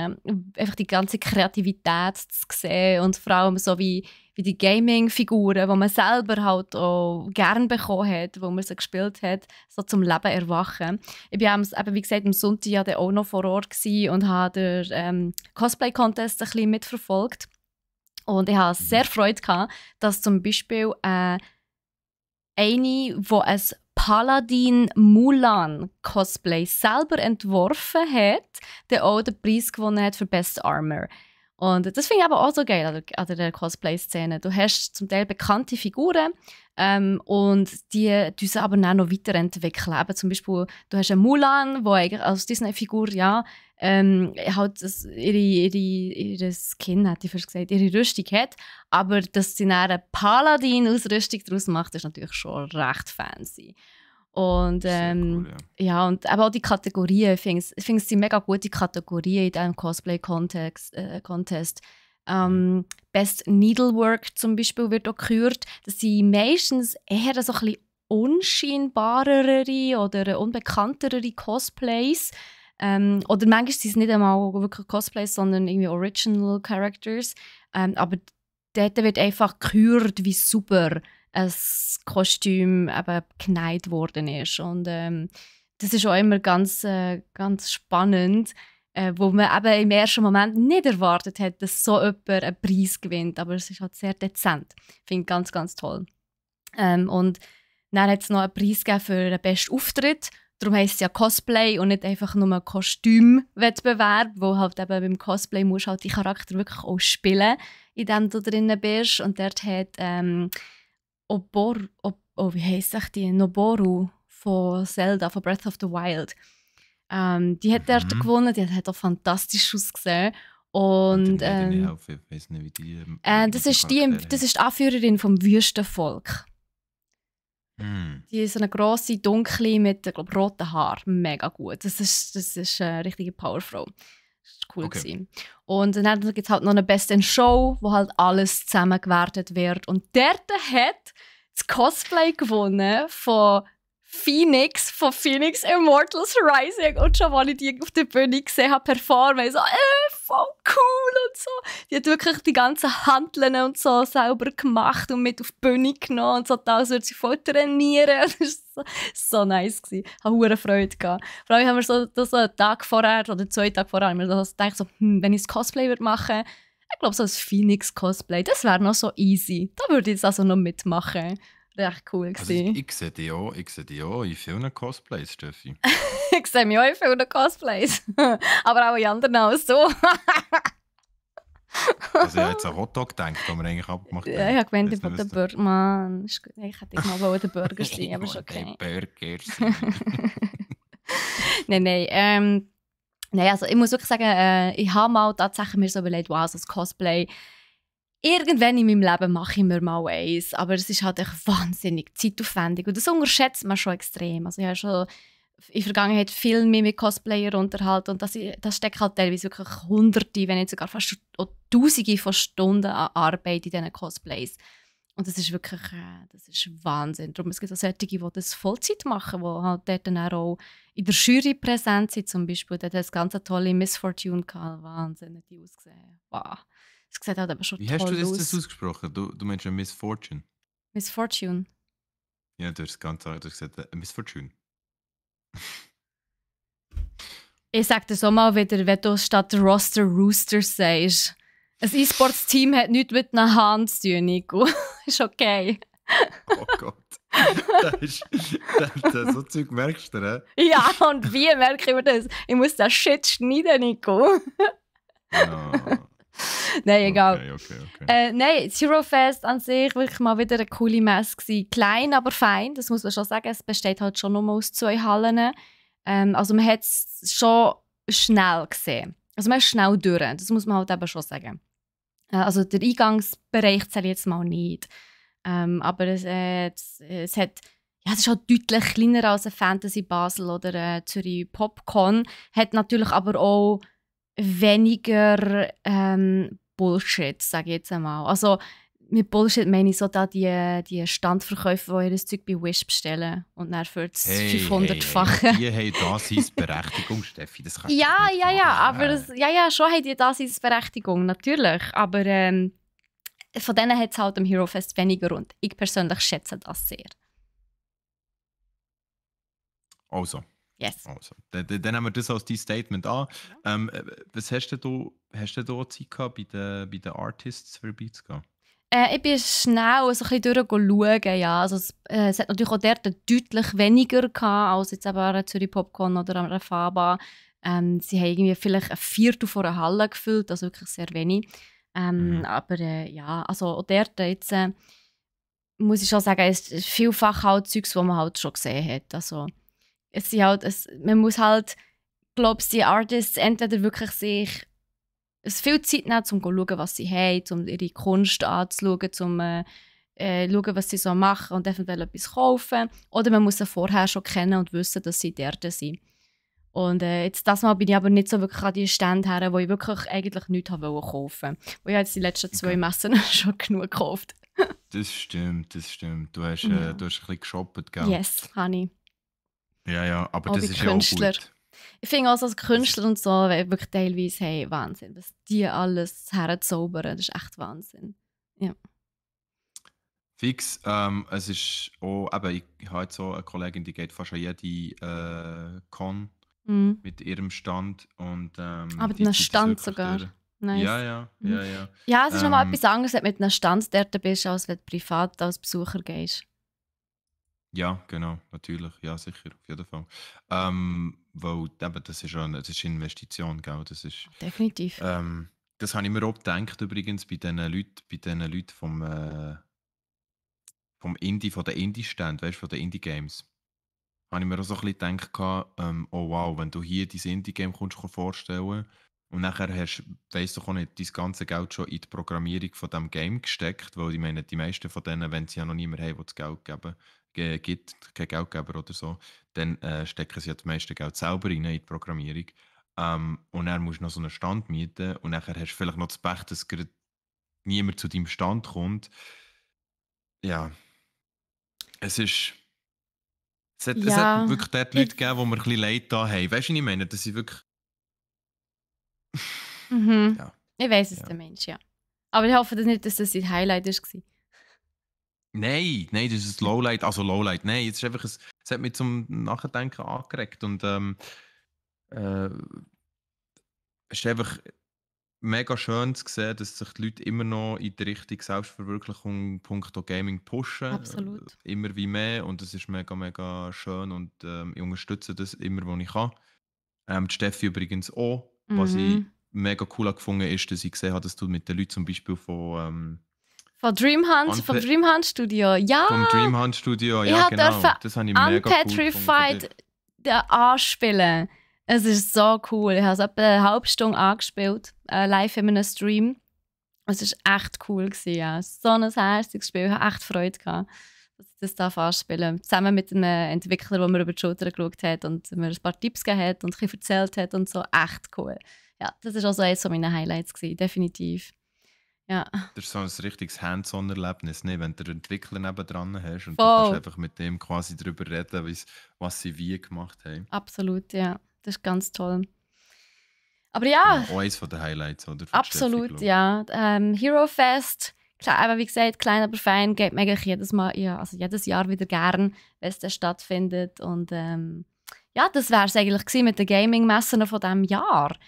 Einfach die ganze Kreativität zu sehen und vor allem so wie wie die Gaming-Figuren, die man selber halt auch gerne bekommen hat, wo man sie gespielt hat, so zum Leben erwachen. Ich war eben, wie gesagt, am Sonntag ja dann auch noch vor Ort und habe den Cosplay-Contest ein bisschen mitverfolgt. Und ich hatte sehr Freude gehabt, dass zum Beispiel eine, die ein Paladin Mulan Cosplay selber entworfen hat, der auch den Preis gewonnen hat für Best Armor. Und das finde ich aber auch so geil an der Cosplay-Szene. Du hast zum Teil bekannte Figuren und die sie aber auch noch weiterentwickeln. Eben zum Beispiel, du hast eine Mulan, die eigentlich als Disney-Figur halt ihre Skin, hätte ich fast gesagt, ihre Rüstung hat. Aber dass sie dann eine Paladin-Ausrüstung daraus macht, ist natürlich schon recht fancy. Und, Cool, ja, und aber auch die Kategorien, ich finde es sind mega gute Kategorien in diesem Cosplay-Contest. Best Needlework zum Beispiel wird auch gekürt. Das sind meistens eher so ein bisschen unscheinbarere oder unbekanntere Cosplays. Oder manchmal sind es nicht einmal wirklich Cosplays, sondern irgendwie Original Characters. Aber dort wird einfach gekürt, wie super ein Kostüm eben genäht worden ist. Und das ist auch immer ganz spannend, wo man eben im ersten Moment nicht erwartet hat, dass so jemand einen Preis gewinnt. Aber es ist halt sehr dezent. Ich finde es ganz, ganz toll. Und dann hat es noch einen Preis gegeben für den besten Auftritt. Darum heisst es ja Cosplay und nicht einfach nur ein Kostümwettbewerb, wo halt eben beim Cosplay musst halt die Charakter wirklich auch spielen, in dem du drin bist. Und dort hat wie heisst die? Noboru von Zelda, von Breath of the Wild. Die hat dort gewonnen, die hat auch fantastisch ausgesehen. Und ich weiß nicht, wie die. Das ist die Anführerin vom Wüstenvolk. Die ist eine grosse, dunkle mit roten Haaren. Mega gut. Das ist eine richtige Powerfrau. Das war cool. Okay. Und dann gibt es halt noch eine Best in Show, wo halt alles zusammengewertet wird. Und dort hat das Cosplay gewonnen von Phoenix Immortals Rising. Und schon, als ich die auf der Bühne gesehen habe, performen, so, voll cool und so. Die hat wirklich die ganzen Hanteln und so selber gemacht und mit auf die Bühne genommen und so, als würde sie voll trainieren. Das war so nice. Ich hatte hohe Freude gehabt. Vor allem haben wir so einen Tag vorher oder 2 Tage vorher haben wir gedacht, wenn ich das Cosplay machen würde, ich glaube, so ein Phoenix-Cosplay, das wäre noch so easy. Da würde ich jetzt also noch mitmachen. Recht cool gewesen. Also ich sehe dich auch in vielen Cosplays, Steffi. Ich sehe mich auch in vielen Cosplays. Aber auch in anderen auch so. Also ich habe jetzt an Hotdog gedacht, den wir eigentlich abgemacht haben. Ja, ich habe gemeint, ich wollte den Burger. Mann, ich hätte mal den Burger sein, aber ist okay. Burger sein. Nein, also ich muss wirklich sagen, ich habe mal tatsächlich mir so überlegt, wow, so ein Cosplay. Irgendwann in meinem Leben mache ich mir mal eins, aber es ist halt echt wahnsinnig zeitaufwendig und das unterschätzt man schon extrem. Also ich habe schon in der Vergangenheit viel mehr mit Cosplayern unterhalten und das steckt halt teilweise wirklich Hunderte, wenn nicht sogar fast Tausende von Stunden an Arbeit in diesen Cosplays. Und das ist wirklich das ist Wahnsinn. Darum es gibt auch solche, die das Vollzeit machen, die halt dort dann auch in der Jury präsent sind zum Beispiel. Dort hat es ganz tolle Miss Fortune gehabt. Wahnsinn, hat die ausgesehen. Wow. Das sieht halt aber schon Wie toll aus. Wie hast du das ausgesprochen? Du meinst ja Miss Fortune? Miss Fortune? Ja, du hast gesagt Miss Fortune. Ich sage dir so mal wieder, wenn du statt Roster Rooster sagst. Ein E-Sports-Team hat nichts mit einer Hand zu tun, Nico. Ist okay. Oh Gott. So Zeug merkst du, ne? Ja, und wie merke ich mir das? Ich muss das Shit schneiden, Nico. No. Nein, egal. Okay. Nein, Zero Fest an sich wirklich mal wieder eine coole Messe gewesen. Klein, aber fein, das muss man schon sagen. Es besteht halt schon nur aus 2 Hallen. Also man hat es schon schnell gesehen. Also man ist schnell durch, das muss man halt eben schon sagen. Also der Eingangsbereich zählt jetzt mal nicht. Aber es ist halt deutlich kleiner als ein Fantasy Basel oder Zürich Popcorn. Hat natürlich aber auch weniger Bullshit, sage ich jetzt einmal. Also mit Bullshit meine ich so da die Standverkäufer, die ihr Zeug bei Wish bestellen und dann für das 500-fache. Die haben Daseinsberechtigung, Steffi. Das kannst du ja, nicht machen. aber schon haben die Daseinsberechtigung, natürlich. Aber von denen hat es halt am Hero Fest weniger und ich persönlich schätze das sehr. Also, Yes. dann nehmen wir das als dein Statement an. Was hast du Zeit gehabt, bei den Artists vorbeizugehen? Ich bin schnell so ein bisschen durchschauen, ja. Also es hat natürlich auch dort deutlich weniger gehabt, als jetzt eben an der Zürich Popcorn oder an der Faba. Sie haben irgendwie vielleicht ein Viertel von einer Halle gefüllt, also wirklich sehr wenig. Aber ja, also auch dort jetzt muss ich schon sagen, es ist vielfach halt Zeugs, das man halt schon gesehen hat. Also es sind halt, man muss halt, glaube ich, die Artists entweder wirklich sich es viel Zeit nehmen, um zu schauen, was sie haben, um ihre Kunst anzuschauen, um schauen, was sie so machen und eventuell etwas kaufen. Oder man muss sie vorher schon kennen und wissen, dass sie dort sind. Und jetzt das Mal bin ich aber nicht so wirklich an die Stände her, wo ich wirklich eigentlich nichts kaufen wollte. Weil ich jetzt die letzten 2 Messen schon genug gekauft. Das stimmt. Du hast ein bisschen geshoppt, gell? Yes, habe ich. Ja, aber Auch das bei ist ja auch Künstler. gut. Ich finde auch so als Künstler und so, wirklich teilweise, hey, Wahnsinn, was die alles herzaubern, das ist echt Wahnsinn. Ja. Fix, es ist auch, eben, ich habe jetzt so eine Kollegin, die geht fast an jede Con Mhm. mit ihrem Stand und Aber mit die einem zieht das Stand wirklich sogar. durch. Nice. Ja. Ja, es ist nochmal etwas anderes, wenn du mit einem Stand dort bist, als wenn du privat als Besucher gehst. Ja, genau, natürlich, ja, sicher, auf jeden Fall. Weil eben, das ist eine Investition, gell? Definitiv. Das habe ich mir auch gedacht, übrigens, bei diesen Leuten vom Indie, von den Indie-Ständen, weißt du, von den Indie-Games. Habe ich mir auch so ein bisschen gedacht, oh wow, wenn du hier dein Indie-Game kommst vorstellen und nachher weisst du auch nicht, dein ganze Geld schon in die Programmierung von diesem Game gesteckt, weil ich meine, die meisten von denen, wenn sie ja noch niemanden haben, der das Geld gibt, kein Geldgeber oder so, dann stecken sie ja das meiste Geld selber rein in die Programmierung. Und dann musst du noch so einen Stand mieten und nachher hast du vielleicht noch das Pech, dass gerade niemand zu deinem Stand kommt. Ja, es ist... Es hat wirklich dort Leute gegeben, die mir ein bisschen leid da haben. Weißt du, was ich meine? Dass sie wirklich. Ja. Ich weiss es, der Mensch, ja. Aber ich hoffe nicht, dass das sein Highlight war. Nein, das ist ein Lowlight. Also Lowlight, nein, es ist einfach es hat mich zum Nachdenken angeregt. Und es ist einfach mega schön zu sehen, dass sich die Leute immer noch in die Richtung Selbstverwirklichung punkto Gaming pushen. Absolut. Immer wie mehr. Und das ist mega, mega schön. Und ich unterstütze das immer, wo ich kann. Die Steffi übrigens auch. Was ich mega cool gefunden habe, ist, dass ich gesehen habe, dass du mit den Leuten zum Beispiel vom Dreamhunt Studio, ja! Vom Dreamhunt Studio, ja genau. Das habe ich mega cool gefunden. Anspielen. Es ist so cool. Ich habe es etwa eine halbe Stunde angespielt, live in einem Stream. Es war echt cool. Ja. So ein herziges Spiel. Ich hatte echt Freude gehabt, dass ich das anspielen darf. Zusammen mit einem Entwickler, der mir über die Schulter geschaut hat und mir ein paar Tipps gegeben hat und ein bisschen erzählt hat und so. Echt cool. Ja, das war also eines meiner Highlights gewesen, definitiv. Ja. Das ist so ein richtiges Hands-on-Erlebnis, ne? Wenn du den Entwickler nebendran hast und Voll. du kannst einfach mit dem quasi darüber reden, was sie wie gemacht haben. Absolut, ja. Das ist ganz toll. Aber ja. Genau, auch eines der Highlights, oder? Absolut, Steffi, ja. Hero Fest, klar, aber wie gesagt, klein aber fein, geht mir eigentlich jedes Jahr wieder gern, wenn es dann stattfindet. Und ja, das wäre es eigentlich gewesen mit den Gaming-Messen von diesem Jahr.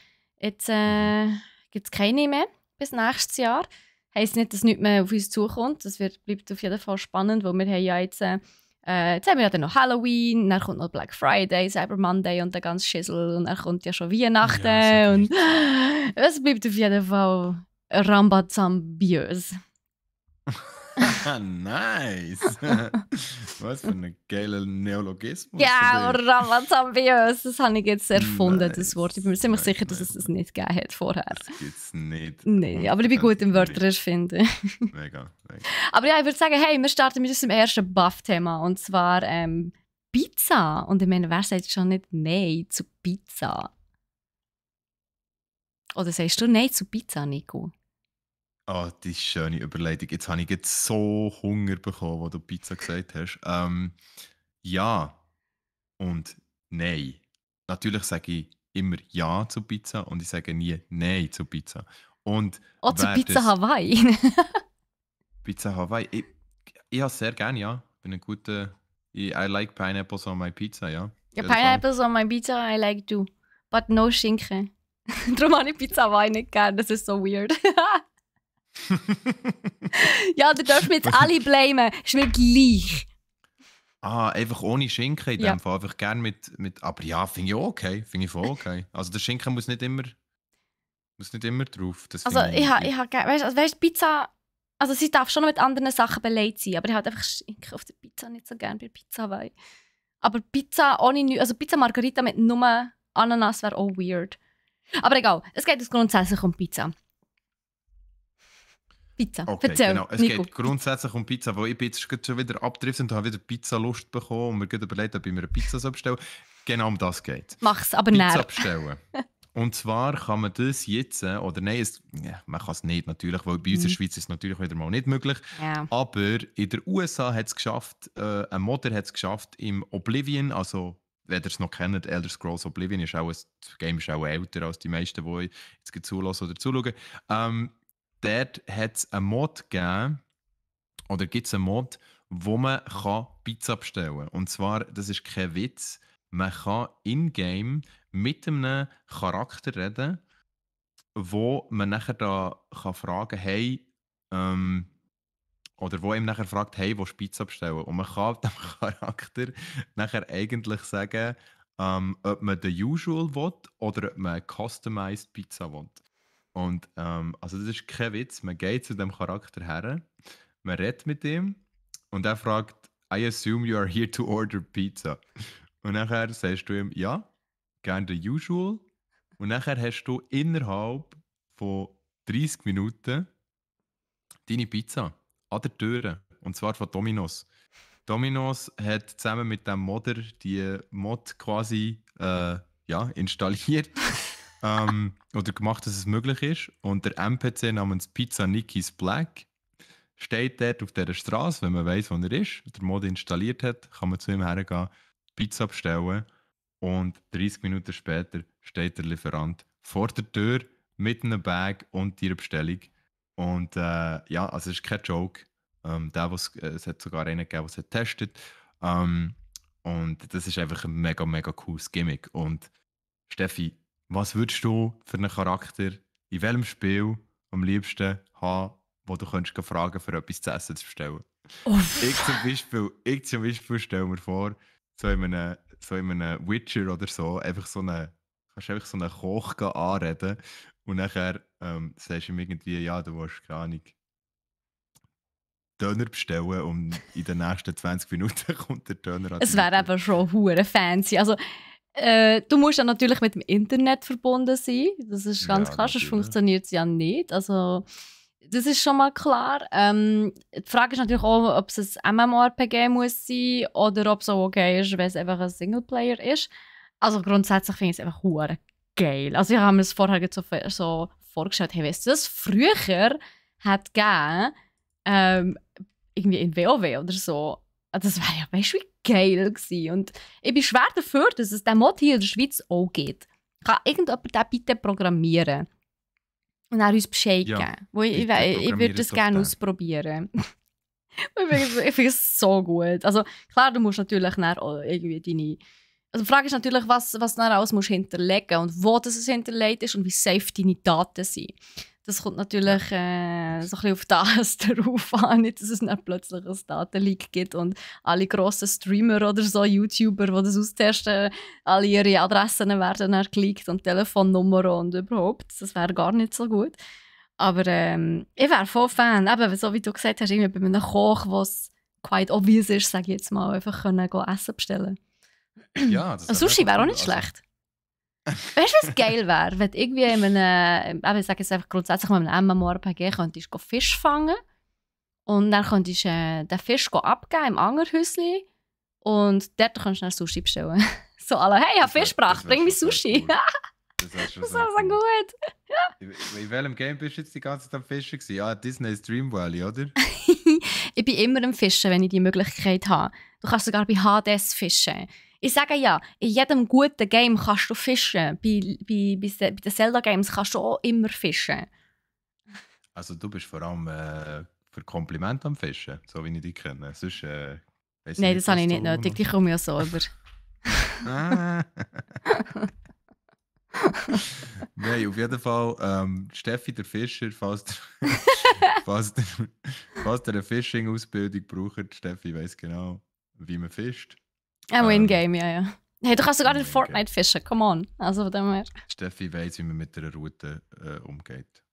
Jetzt gibt es keine mehr bis nächstes Jahr. Heisst nicht, dass nichts mehr auf uns zukommt. Das bleibt auf jeden Fall spannend, weil wir haben ja jetzt haben wir ja dann noch Halloween, dann kommt noch Black Friday, Cyber Monday und der ganze Schissel und dann kommt ja schon Weihnachten Ja, und es bleibt auf jeden Fall rambazambiös. Nice! Was für ein geiler Neologismus. Ja, rambazambiös, das habe ich jetzt erfunden, nice. Das Wort. Ich bin mir ziemlich sicher, dass es das nicht gegeben hat vorher. Das gibt es nicht. Nein, aber ich bin gut im Wörter erfinden. Mega. Aber ja, ich würde sagen, hey, wir starten mit unserem ersten Buff-Thema und zwar Pizza. Und ich meine, wer sagt schon nicht Nein zu Pizza? Oder sagst du Nein zu Pizza, Nico? Oh, die schöne Überleitung. Jetzt habe ich jetzt so Hunger bekommen, wo du Pizza gesagt hast. Ja und nein. Natürlich sage ich immer Ja zu Pizza und ich sage nie Nein zu Pizza. Und zu Pizza Hawaii. Pizza Hawaii. Ich habe es sehr gerne, ja. Bin ein guter... I like pineapples on my pizza, ja. Ja, Auf jeden Fall. Pineapples on my pizza, I like too. But no Schinken. Darum habe ich Pizza Hawaii nicht gerne, das ist so weird. Ja, du darfst mich jetzt alle blamen. Ist mir gleich. Einfach ohne Schinken in Ja. dem Fall. Einfach gerne mit... Aber ja, finde ich auch okay. Finde ich voll okay. Also der Schinken muss nicht immer drauf. Das Also finde ich habe weißt, Pizza, also sie darf schon mit anderen Sachen belegt sein, aber ich habe einfach Schinken auf der Pizza nicht so gerne bei Pizza Hawaii. Aber Pizza ohne also Pizza Margherita mit nur Ananas wäre auch weird. Aber egal, es geht jetzt grundsätzlich um Pizza. Pizza, Okay, erzähl, genau. Es Nico. geht grundsätzlich um Pizza, weil ich bin jetzt gerade schon wieder abgedriftet und habe wieder Pizza-Lust bekommen und mir gerade überlegt, ob ich mir eine Pizza bestellen soll. Genau um das geht. Mach's, aber Pizza näher. bestellen. Und zwar kann man das jetzt, oder nein, man kann es nicht natürlich, weil bei uns in der Schweiz ist es natürlich wieder mal nicht möglich. Ja. Aber in den USA hat es geschafft, ein Modder hat es geschafft im Oblivion, also wenn ihr es noch kennt, Elder Scrolls Oblivion ist auch das Game ist auch älter als die meisten, die jetzt zulassen oder zuschauen. Dort hat es einen Mod gegeben, oder gibt es einen Mod, wo man Pizza bestellen kann. Und zwar, das ist kein Witz, man kann in-game mit einem Charakter reden, wo man nachher da kann fragen hey, oder wo ihm nachher fragt, hey, willst du Pizza bestellen? Und man kann dem Charakter nachher eigentlich sagen, ob man den Usual will oder ob man eine Customized Pizza will. Und also das ist kein Witz, man geht zu dem Charakter her, man redet mit ihm und er fragt, I assume you are here to order pizza. Und nachher sagst du ihm, ja, gerne den Usual. Und nachher hast du innerhalb von 30 Minuten deine Pizza an der Tür. Und zwar von Domino's. Domino's hat zusammen mit dem Modder die Mod quasi installiert. Oder gemacht, dass es möglich ist. Und der NPC namens Pizza Nicky's Black steht dort auf dieser Straße, wenn man weiss, wo er ist, der Mod installiert hat, kann man zu ihm hergehen, Pizza bestellen und 30 Minuten später steht der Lieferant vor der Tür mit einem Bag und ihrer Bestellung. Und also es ist kein Joke. Es hat sogar einen gegeben, der es getestet hat. Und das ist einfach ein mega, mega cooles Gimmick. Und Steffi, was würdest du für einen Charakter in welchem Spiel am liebsten haben, wo du könntest fragen, für etwas zu essen zu bestellen? Ich zum Beispiel stelle mir vor, so in einem Witcher oder so, kannst du einfach so einen Koch anreden und nachher sagst du ihm irgendwie, ja, du willst keine Ahnung, Döner bestellen und in den nächsten 20 Minuten kommt der Döner an. Es wäre eben schon hure fancy. Also, du musst ja natürlich mit dem Internet verbunden sein. Das ist ganz klar, sonst natürlich. funktioniert es ja nicht. Also, das ist schon mal klar. Die Frage ist natürlich auch, ob es ein MMORPG muss sein oder ob es auch okay ist, wenn es einfach ein Singleplayer ist. Also grundsätzlich finde ich es einfach hure geil. Also ich habe mir das vorher so vorgestellt, hey, weißt du, das früher hat gegeben, irgendwie in WoW oder so. Das wäre ja, weißt du, wie geil gewesen. Und ich bin schwer dafür, dass es diesen Mod hier in der Schweiz auch gibt. Kann irgendjemand den bitte programmieren? Und dann uns Bescheid geben. Ich würde das gerne ausprobieren. Ich finde es so gut. Also klar, du musst natürlich auch irgendwie deine... Also die Frage ist natürlich, was du dann alles musst hinterlegen und wo das hinterlegt ist und wie safe deine Daten sind. Das kommt natürlich so ein bisschen auf das darauf an, nicht, dass es dann plötzlich ein Datenleak gibt und alle grossen Streamer oder so, YouTuber, die das austesten, alle ihre Adressen werden dann geleakt und Telefonnummer und überhaupt. Das wäre gar nicht so gut. Aber ich wäre voll Fan, eben, so wie du gesagt hast, irgendwie bei einem Koch, was quite obvious ist, sage ich jetzt mal, einfach können Essen bestellen. Ja, das Sushi wäre auch nicht schlecht. Weißt du, was geil wäre? Wenn du irgendwie in einem, ich sage jetzt einfach grundsätzlich mal in einem MMORPG könntest du Fisch fangen und dann könntest du den Fisch abgeben im Angerhäuschen und dort kannst du dann Sushi bestellen. So alle, hey, ich habe Fisch gebracht, bring mir Sushi. Das wäre so gut. In welchem Game bist du jetzt die ganze Zeit am Fischen gewesen? Ja, Disney's Dream Valley, oder? Ich bin immer am Fischen, wenn ich die Möglichkeit habe. Du kannst sogar bei Hades fischen. Ich sage ja, in jedem guten Game kannst du fischen. Bei den Zelda-Games kannst du auch immer fischen. Also du bist vor allem für Komplimente am Fischen, so wie ich dich kenne. Sonst, weiss Nein, das habe ich was nicht du nötig. noch- Die kommen ja so über. Ah. Nein, auf jeden Fall, Steffi der Fischer, falls der, falls der eine Fishing-Ausbildung braucht, Steffi weiss genau, wie man fischt. Auch in-game, ja. Hey, du kannst sogar in In-game. Fortnite fischen, come on. Also von dem her. Steffi weiss, wie man mit einer Route umgeht.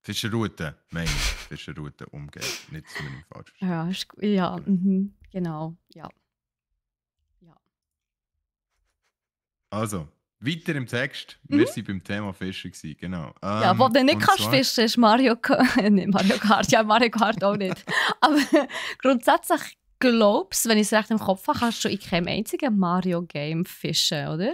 Fischerroute, meine ich. Fischerroute umgeht. Nicht, dass man nicht falsch versteht. Ja, ist gut. Ja, mhm. Genau, ja. Also, weiter im Text. Wir waren beim Thema Fischen gewesen, genau. Ja, wo du nicht und kannst zwar- fischen, ist Mario Kart. Nicht Mario Kart, ja, Mario Kart auch nicht. Aber grundsätzlich glaubst, wenn ich es recht im Kopf habe, kannst du in keinem einzigen Mario-Game fischen, oder?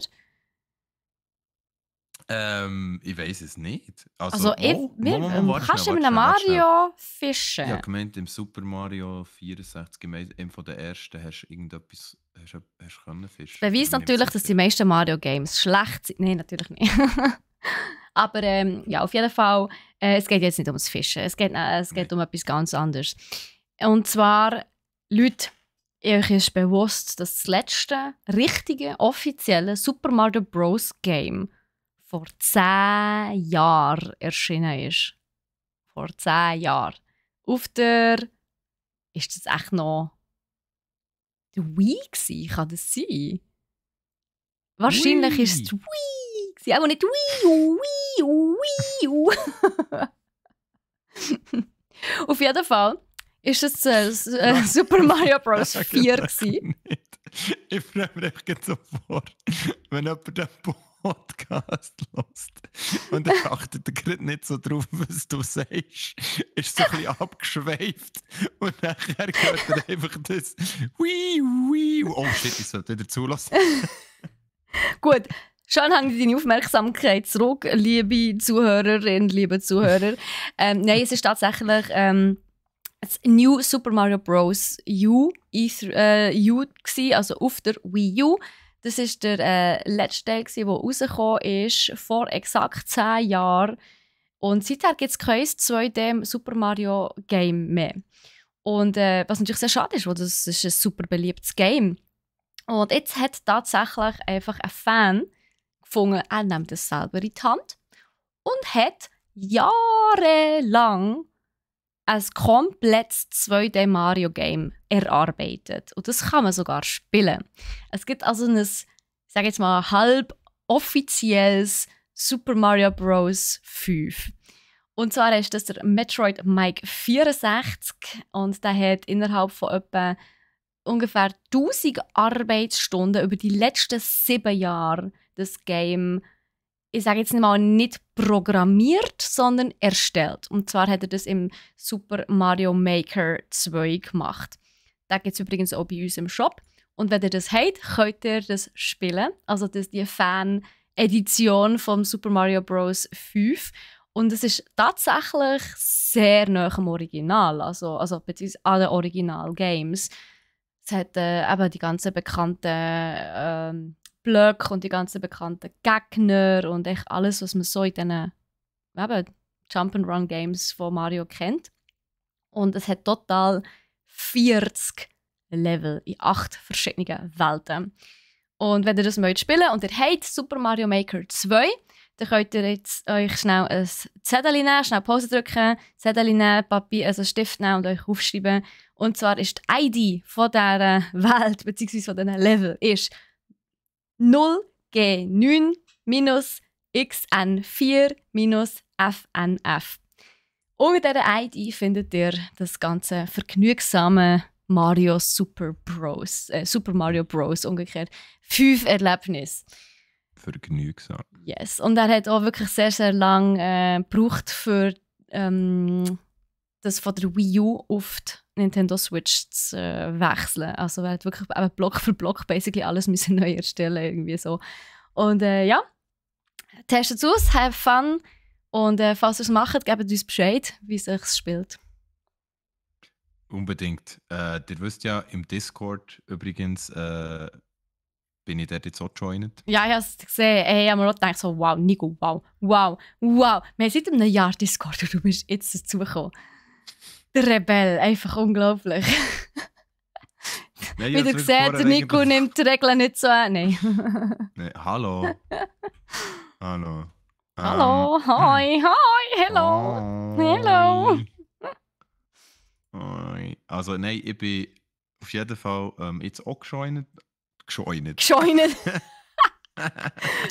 Ich weiß es nicht. Also, kannst du mit einem warte schnell. Mario Ich fischen? habe gemeint, im Super Mario 64, einem von den ersten, hast du irgendetwas hast können fischen. Beweist natürlich, dass die meisten Mario-Games schlecht sind. Nein, natürlich nicht. Aber ja, auf jeden Fall, es geht jetzt nicht ums Fischen. Es geht um etwas ganz anderes. Und zwar, Leute, euch ist bewusst, dass das letzte richtige, offizielle Super Mario Bros. Game vor 10 Jahren erschienen ist. Vor 10 Jahren. Auf der... Ist das echt noch... die Wii gewesen? Kann das sein? Wahrscheinlich Wii. ist es die Wii gewesen. Aber nicht Wii U. Auf jeden Fall ist es Super Mario Bros. 4 gewesen. Ich frage mich echt sofort, wenn jemand den Podcast hört und er achtet gerade nicht so drauf, was du sagst, ist so ein bisschen abgeschweift und nachher hört er einfach das Wii. Oh shit, ich sollte wieder zulassen. Gut, schon habe ich deine Aufmerksamkeit zurück, liebe Zuhörerinnen, liebe Zuhörer. Nein, es ist tatsächlich das New Super Mario Bros. U gewesen, also auf der Wii U. Das war der letzte Teil, der rausgekommen ist, vor exakt 10 Jahren. Und seither gibt es kein 2D Super Mario Game mehr. Und was natürlich sehr schade ist, weil das ist ein super beliebtes Game. Und jetzt hat tatsächlich einfach ein Fan gefunden, er nimmt das selber in die Hand und hat jahrelang ein komplettes 2D-Mario-Game erarbeitet. Und das kann man sogar spielen. Es gibt also ein, ich sage jetzt mal, halb offizielles Super Mario Bros. 5. Und zwar ist das der Metroid Mike 64 und der hat innerhalb von etwa ungefähr 1000 Arbeitsstunden über die letzten 7 Jahre das Game, ich sage jetzt nicht programmiert, sondern erstellt. Und zwar hat er das im Super Mario Maker 2 gemacht. Da gibt es übrigens auch bei uns im Shop. Und wenn ihr das habt, könnt ihr das spielen. Also das ist die Fan-Edition vom Super Mario Bros. 5. Und es ist tatsächlich sehr nah am Original, also beziehungsweise alle Original-Games. Es hat eben die ganzen bekannten Blöcke und die ganzen bekannten Gegner und echt alles, was man so in diesen Jump-and-Run-Games von Mario kennt. Und es hat total 40 Level in 8 verschiedenen Welten. Und wenn ihr das spielen und ihr habt Super Mario Maker 2, dann könnt ihr jetzt euch schnell ein Zettel nehmen, schnell Pause drücken, Zettel nehmen, Papier, also einen Stift nehmen und euch aufschreiben. Und zwar ist die ID von dieser Welt bzw. von diesen Level ist 0G9-XN4-FNF. Unter dieser ID findet ihr das ganze vergnügsame Super Mario Bros. Umgekehrt 5 Erlebnisse. Vergnügsam. Yes. Und er hat auch wirklich sehr, sehr lange gebraucht, für das von der Wii U auf die Nintendo Switch zu wechseln. Also er hat wirklich Block für Block basically alles müssen neu erstellen, irgendwie so. Und ja, testet es aus, have fun. Und falls ihr es macht, gebt uns Bescheid, wie es sich spielt. Unbedingt. Ihr wisst ja, im Discord übrigens bin ich dort jetzt auch joined. Ja, ich habe es gesehen. Hey, ich habe mir auch gedacht, so, wow, Nico, wow. Wir haben seit einem Jahr Discord und du bist jetzt dazugekommen. Der Rebell, einfach unglaublich. Nein, Wie du siehst, der Nico nimmt die Regeln nicht so an. Nein. Nee, hallo. Hallo. Hallo, hi, hello. Hello. Hoi. Also nein, ich bin auf jeden Fall jetzt auch gejoint. Gescheunet.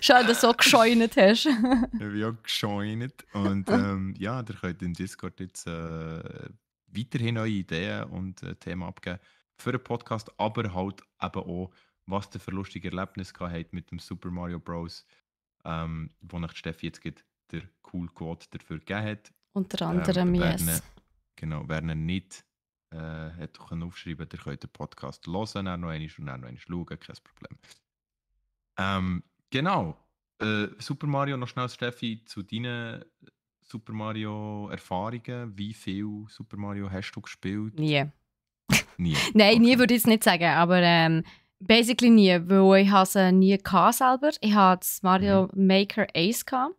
Schau, dass du so gescheunet hast. Ich bin auch gejoint. Und ja, ihr könnt im Discord jetzt weiterhin neue Ideen und Themen abgeben für den Podcast, aber halt eben auch, was ihr für lustige Erlebnisse gehabt habt mit dem Super Mario Bros., wo euch Steffi jetzt der Cool Quote dafür gegeben hat. Unter anderem, yes. Genau, wer ihn nicht hat doch aufschreiben, der könnt den Podcast hören, dann noch einmal und dann noch einmal schauen, kein Problem. Genau. Super Mario, noch schnell Steffi, zu deinen Super Mario Erfahrungen. Wie viel Super Mario hast du gespielt? Nie. Nie? Nein, Okay. nie würde ich es nicht sagen, aber basically nie, weil ich es nie selber. Ich hatte das Mario Maker Ace gehabt.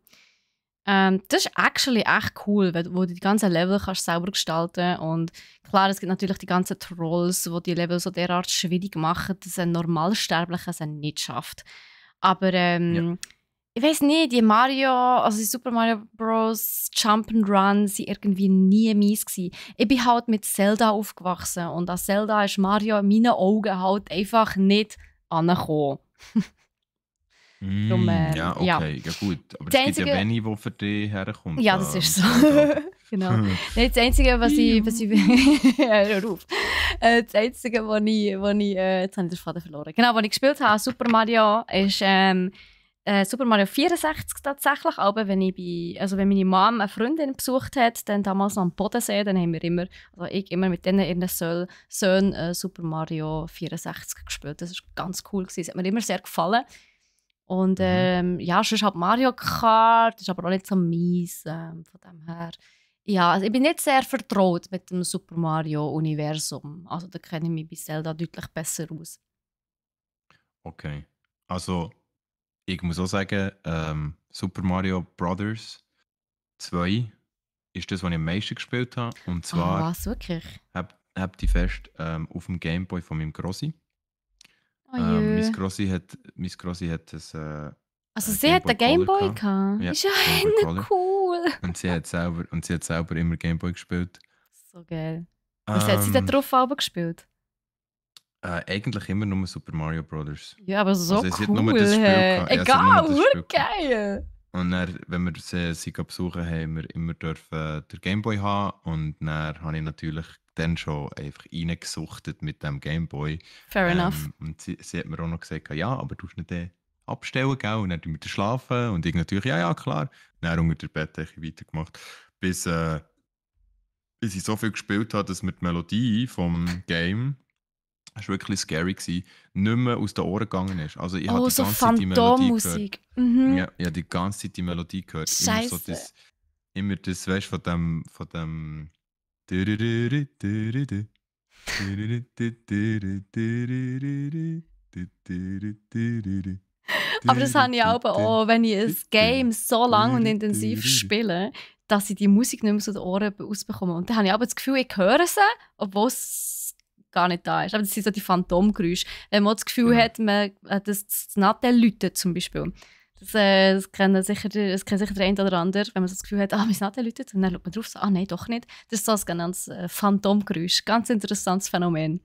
Das ist actually echt cool, wo du die ganzen Level kannst selber gestalten. Und klar, es gibt natürlich die ganzen Trolls, die die Level so derart schwierig machen, dass ein Normalsterblicher es nicht schafft. Aber ich weiß nicht, die Super Mario Bros. Jump'n'Run sind irgendwie nie mies gewesen. Ich bin halt mit Zelda aufgewachsen und an Zelda ist Mario in meinen Augen halt einfach nicht angekommen. Ja, okay, ja gut. Aber es gibt ja wenig, die für dich herkommt. Ja, das ist so. Genau. Das Einzige, was ich hör auf. Das Einzige, was ich jetzt habe ich den Faden verloren. Genau, was ich gespielt habe, Super Mario, ist Super Mario 64 tatsächlich. Aber wenn meine Mom eine Freundin besucht hat, dann damals am Bodensee, dann haben wir immer mit denen ihren Söhnen Super Mario 64 gespielt. Das war ganz cool. Es hat mir immer sehr gefallen. Und ja, sonst halt Mario Kart, ist aber auch nicht so mies von dem her. Ja, also ich bin nicht sehr vertraut mit dem Super Mario-Universum. Also da kenne ich mich bei Zelda deutlich besser aus. Okay. Also, ich muss auch sagen, Super Mario Brothers 2 ist das, was ich am meisten gespielt habe. Und zwar was, wirklich? habt ihr fest auf dem Gameboy von meinem Grossi. Oh Mein Grossi hat das also sie hat einen Gameboy gehabt? Ja, ist ja Gameboy cool. Und sie hat selber immer Gameboy gespielt. So geil. Was hat sie denn drauf gespielt? Eigentlich immer nur Super Mario Brothers. Ja, aber so also, cool. Nur das Spiel gehabt. Egal, geil. Und dann, wenn wir sie besuchen, haben wir immer den Gameboy haben. Und dann habe ich natürlich dann schon einfach reingesuchtet mit dem Gameboy. Fair enough. Und sie hat mir auch noch gesagt, ja, aber du musst nicht den abstellen, gell? Und dann tun wir schlafen. Und ich natürlich, ja, klar. Dann unter der Bettdecke weitergemacht. Bis ich so viel gespielt habe, dass mir die Melodie vom Game... Das war wirklich scary, nicht mehr aus den Ohren gegangen ist. Also ich habe die so ganze Zeit die Melodie gehört. Mhm. Ja, ich habe die ganze Zeit die Melodie gehört. Scheiße. Immer das, weißt du, von dem Aber das habe ich auch, wenn ich ein Game so lang und intensiv spiele, dass ich die Musik nicht mehr aus den Ohren rausbekomme. Und dann habe ich aber das Gefühl, ich höre sie, obwohl es gar nicht da ist. Aber das sind so die Phantomgeräusche. Wenn man das Gefühl hat, das Nattel läutet zum Beispiel. Das kennt sicher der eine oder andere, wenn man so das Gefühl hat, mein Nattel läutet. Und dann schaut man drauf, so, nein, doch nicht. Das ist so ein genanntes Phantomgeräusch. Ganz interessantes Phänomen.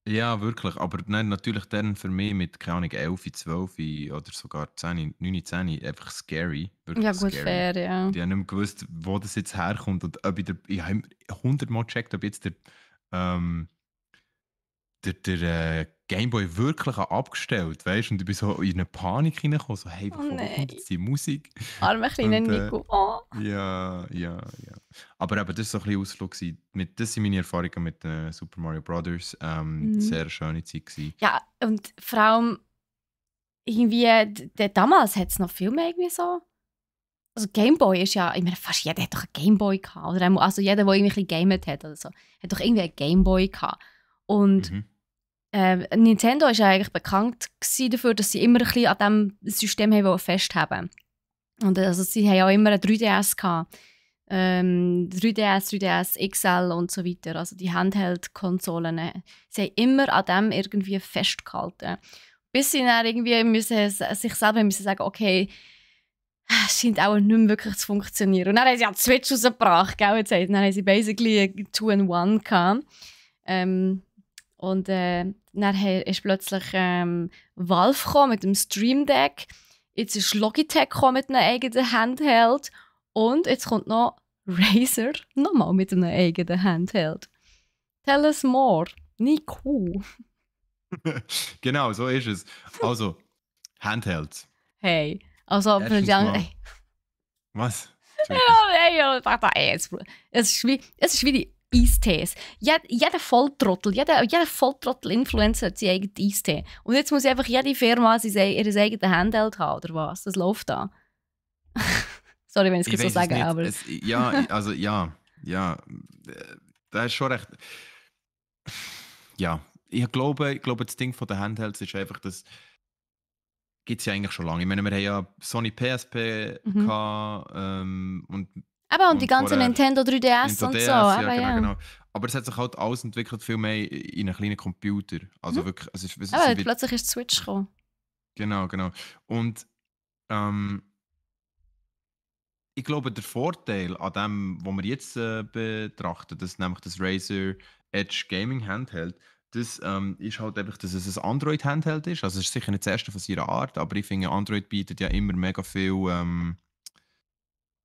Ja, wirklich. Aber nein, natürlich dann für mich mit, keine Ahnung, 11, 12 oder sogar 10, 9, 10 einfach scary. Wirklich ja, gut, scary. fair, ja. Ich habe nicht mehr gewusst, wo das jetzt herkommt. Und ob ich habe 100-mal gecheckt, ob jetzt der Gameboy wirklich abgestellt, weißt du? Und ich bin so in eine Panik hineingekommen, so, hey, wovon kommt jetzt die Musik? Arme kleiner Nico. Oh. Ja. Aber eben, das war so ein bisschen Ausflug. Das sind meine Erfahrungen mit Super Mario Brothers. Sehr schöne Zeit gewesen. Ja, und vor allem irgendwie, damals hat es noch viel mehr irgendwie so. Also Gameboy ist ja, ich meine, fast jeder hat doch einen Gameboy gehabt. Oder also jeder, der irgendwie ein bisschen gegamet hat oder so, hat doch irgendwie einen Gameboy gehabt. Und Nintendo war ja eigentlich bekannt dafür, dass sie immer ein bisschen an diesem System festhaben. Und also sie haben ja auch immer einen 3DS gehabt. 3DS, 3DS XL und so weiter, also die Handheld-Konsolen, sie haben immer an dem irgendwie festgehalten. Bis sie dann irgendwie sich selber müssen sagen, okay, es scheint auch nicht mehr wirklich zu funktionieren. Und dann haben sie ja die Switch rausgebracht, gell? Jetzt dann haben sie basically 2-in-1 gehabt. Und dann ist plötzlich Valve gekommen mit dem Stream Deck. Jetzt ist Logitech gekommen mit einem eigenen Handheld. Und jetzt kommt noch Razer nochmal mit einem eigenen Handheld. Tell us more. Nico. Genau, so ist es. Also, Handhelds. Hey. Also, für die anderen. Was? Es ist wie die Eistees. Jeder Volltrottel-Influencer hat seinen eigenen Eistee. Und jetzt muss einfach jede Firma ihr eigenes Handheld haben, oder was? Das läuft da. Sorry, wenn ich es so sage, aber... Da ist schon recht... Ja, ich glaube, das Ding von den Handhelds ist einfach, das gibt es ja eigentlich schon lange. Ich meine, wir haben ja Sony PSP gehabt, und die ganzen Nintendo 3DS und so. Genau. Aber es hat sich halt alles entwickelt, viel mehr in einen kleinen Computer. Also wirklich... plötzlich ist die Switch gekommen. Genau. Und ich glaube, der Vorteil an dem, was wir jetzt betrachten, dass nämlich das Razer Edge Gaming Handheld, das ist halt einfach, dass es ein Android-Handheld ist. Also es ist sicher nicht das erste von seiner Art, aber ich finde, Android bietet ja immer mega viel,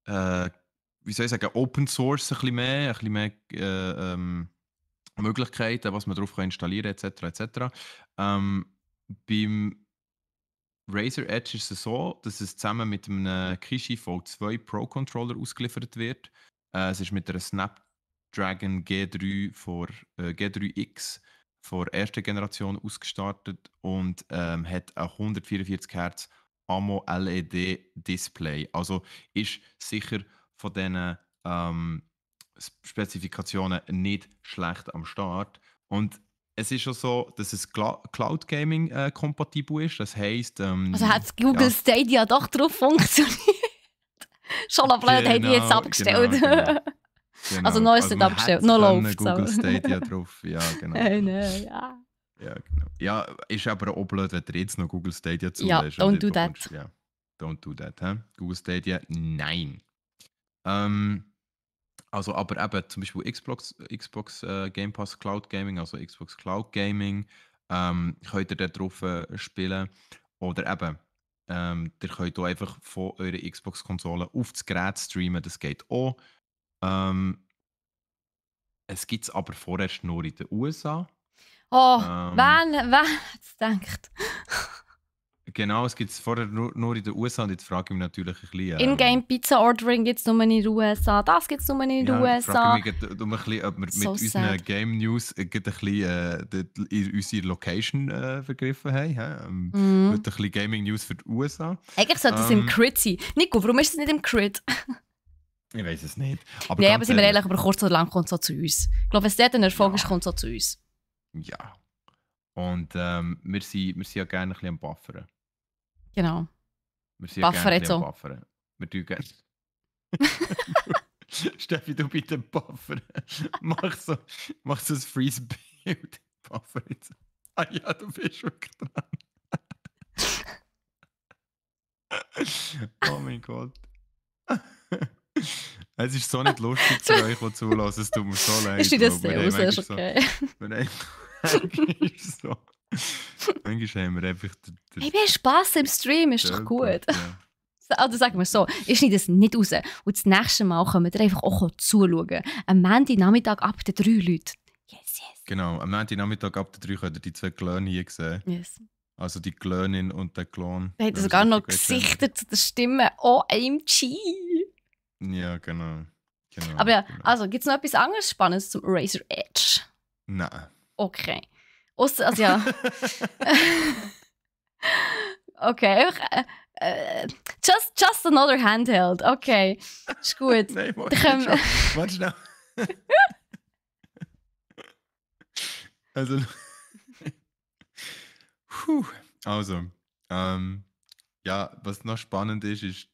wie soll ich sagen, Open Source ein bisschen mehr Möglichkeiten, was man darauf installieren kann, etc. Beim Razer Edge ist es so, dass es zusammen mit einem Kishi V2 Pro Controller ausgeliefert wird. Es ist mit einer Snapdragon G3X von erster Generation ausgestartet und hat ein 144 Hz AMO-LED Display. Also ist sicher von diesen Spezifikationen nicht schlecht am Start. Und es ist schon so, dass es Cloud Gaming kompatibel ist. Das heisst, also hat Google Stadia doch drauf funktioniert? Schon blöd, haben die jetzt abgestellt. Genau. Also neu ist nicht abgestellt, noch läuft Google Stadia drauf, ja genau. Ja, genau. Ja, ist aber auch blöd, wenn du jetzt noch Google Stadia zulässt. Ja, don't do that. Ja, don't do that. Google Stadia, nein. Also, aber eben zum Beispiel Xbox Game Pass Cloud Gaming, also Xbox Cloud Gaming, könnt ihr da drauf spielen. Oder eben, ihr könnt auch einfach von eurer Xbox-Konsole auf das Gerät streamen, das geht auch. Es gibt es aber vorerst nur in den USA. Oh, wer hat es gedacht? Genau, es gibt es vorher nur in den USA und jetzt frage ich mich natürlich ein bisschen... In-Game-Pizza-Ordering gibt es nur in den USA, das gibt es nur in den USA. Ich frage mich ein bisschen, ob wir So mit unseren Game News ein bisschen unsere Location vergriffen haben. Mit ein bisschen Gaming News für die USA. Eigentlich sollte es im Crit sein. Nico, warum ist es nicht im Crit? Ich weiß es nicht. Nein, aber sind wir ehrlich, aber kurz oder lang kommt es so zu uns. Ich glaube, wenn es dort ein Erfolg ist, kommt es so zu uns. Ja. Und wir sind ja gerne ein bisschen am Buffern. Genau. Wir sind ja gerne ein bisschen am Buffern. Wir tun gerne... Steffi, du bitte Buffern. Mach so ein Freeze-Bild. Buffer jetzt. Ah ja, du bist wirklich dran. Oh mein Gott. Es ist so nicht lustig für euch, die zulassen. Es tut mir so leid. Ist dir das sehr raus, ist okay. Manchmal haben wir einfach... Hey, wir haben Spass im Stream, ist doch gut. Ja. Also sagen wir so, ich schneide das nicht raus. Und das nächste Mal können wir einfach auch zuschauen. Am Montagnachmittag ab den 3 Leuten. Yes. Genau, am Montagnachmittag ab den 3 könnt ihr die 2 Klone hier sehen. Yes. Also die Klönin und der Klon. Wir haben sogar noch Gesichter zu der Stimme. OMG! Ja, genau. Aber ja, also gibt es noch etwas anderes Spannendes zum Razer Edge? Nein. Okay. Also ja. Okay. Just another handheld. Okay. Ist gut. Nein, warte schnell. Also, ja, was noch spannend ist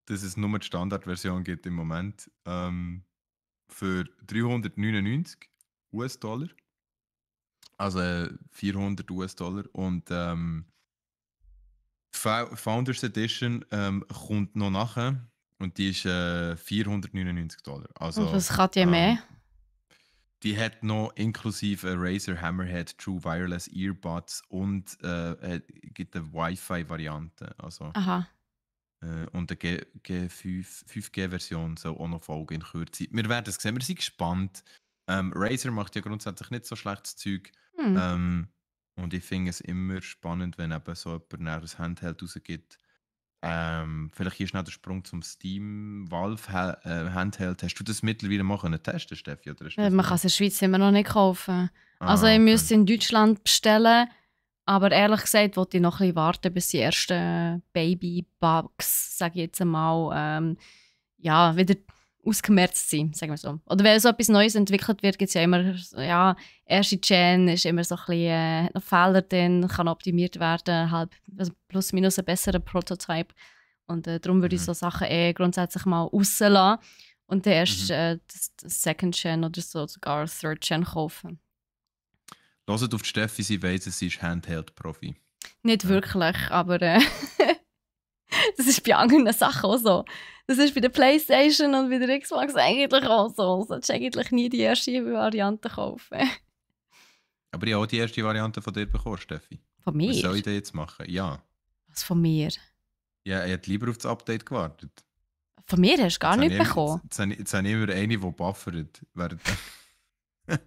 dass es nur die Standardversion gibt im Moment. Für 399 US-Dollar. Also 400 US-Dollar. Und die Founders Edition kommt noch nachher. Und die ist 499 Dollar. Und Also, was kann die mehr? die hat noch inklusive Razer Hammerhead True Wireless Earbuds und gibt eine Wi-Fi-Variante. Also, Aha. und eine G5G-Version soll auch noch folgen in Kürze. Wir werden es sehen, wir sind gespannt. Razer macht ja grundsätzlich nicht so schlechtes Zeug. Hm. Und ich finde es immer spannend, wenn eben so jemand näher ein Handheld rausgibt. Vielleicht hier schnell der Sprung zum Steam Valve Handheld. Hast du das mittlerweile mal testen, Steffi? Oder hast du das Man noch kann es in nicht? der Schweiz immer noch nicht kaufen. Also Ah, ich okay. müsste in Deutschland bestellen, aber ehrlich gesagt wollte ich noch ein bisschen warten, bis die ersten Baby-Bugs, sage ich jetzt einmal, ja, wieder ausgemerzt sind, sagen wir so. Oder wenn so etwas Neues entwickelt wird, gibt es ja immer, ja, erste Gen ist immer so ein bisschen, hat noch Fehler drin, kann optimiert werden, halb, also plus minus ein besserer Prototype. Und darum würde ich so Sachen grundsätzlich mal rauslassen und dann erst das Second Gen oder so sogar Third Gen kaufen. Hört auf die Steffi, sie weiss, sie ist Handheld-Profi. Nicht wirklich, aber das ist bei anderen Sachen auch so. Das ist bei der PlayStation und bei der Xbox eigentlich auch so. Du solltest eigentlich nie die erste Variante kaufen. Aber ich habe auch die erste Variante von dir bekommen, Steffi. Von mir? Was soll ich denn jetzt machen? Ja. Was von mir? Ja, ich hätte lieber auf das Update gewartet. Von mir hast du gar nichts bekommen. Jetzt habe ich immer eine, die buffert. Während dem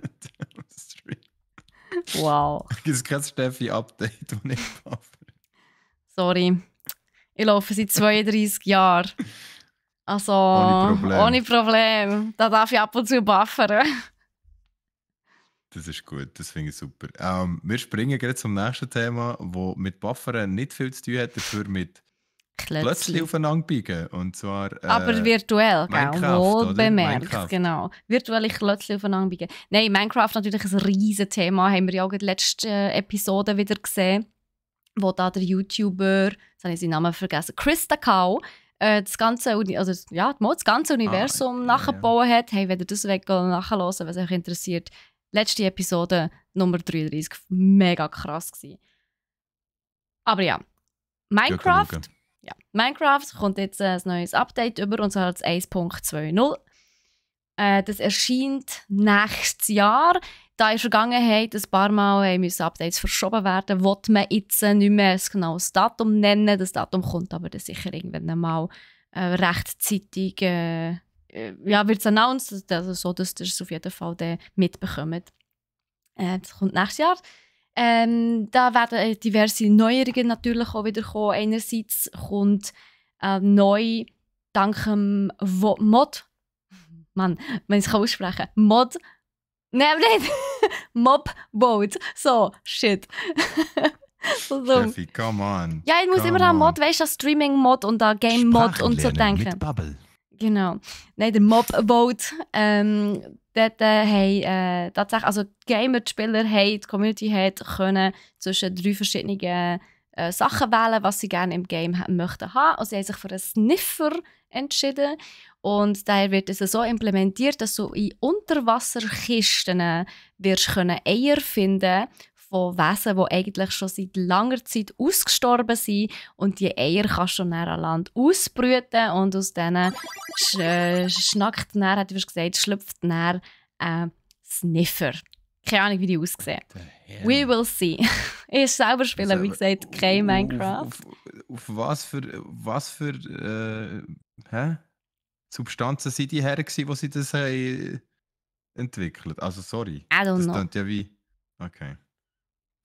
Stream. Wow. Es gibt kein Steffi-Update, das nicht buffert. Sorry. Ich laufe seit 32 Jahren. Also, ohne Problem. Da darf ich ab und zu buffern. Das ist gut, das finde ich super. Wir springen gerade zum nächsten Thema, das mit Buffern nicht viel zu tun hat, dafür mit plötzlich aufeinander biegen. Und zwar, aber virtuell, Minecraft, wohl bemerkt. Minecraft. Genau. Virtuell plötzlich aufeinander biegen. Nein, Minecraft natürlich ein riesen Thema. Haben wir ja auch in der letzten Episode wieder gesehen, wo da der YouTuber, jetzt habe ich seinen Namen vergessen, Chris Takao, das ganze, also, ja, das ganze Universum nachgebaut hat. Hey, wenn ihr das nachhören, was euch interessiert. Letzte Episode, Nummer 33, mega krass gewesen. Aber ja, Minecraft kommt jetzt ein neues Update über, und zwar als 1.20. Das erscheint nächstes Jahr. Da in der Vergangenheit ein paar Mal müssen Updates verschoben werden, will man jetzt nicht mehr ein genaues Datum nennen. Das Datum kommt aber dann sicher irgendwann mal rechtzeitig wird es announced, also so, dass ihr es auf jeden Fall mitbekommt. Das kommt nächstes Jahr. Da werden diverse Neuerungen natürlich auch wieder kommen. Einerseits kommt neu dank dem Mod, Mann, wenn ich es aussprechen kann, Mod, nein, nicht, Mob-Vote, so, shit. So. Steffi, come on. Ja, ich muss immer an Mod, weißt du, Streaming-Mod und an Game-Mod und so denken. Mit Bubble. Genau. Nein, der Mob-Vote, dort haben tatsächlich, also Gamer, die Spieler, die Community können zwischen 3 verschiedenen Sachen wählen, was sie gerne im Game möchten haben. Also sie haben sich für einen Sniffer entschieden. Und daher wird es so implementiert, dass du in Unterwasserkisten wirst Eier finden von Wesen, die eigentlich schon seit langer Zeit ausgestorben sind. Und die Eier kannst du dann an Land ausbrüten und aus denen schnackt dann, hat gesagt, schlüpft dann ein Sniffer. Keine Ahnung, wie die aussehen. We will see. Ich selber spiele, wie gesagt, kein Minecraft. Auf was für Substanzen sind die her, wo sie das entwickelt? Also sorry. I don't das know. klingt ja wie... Okay.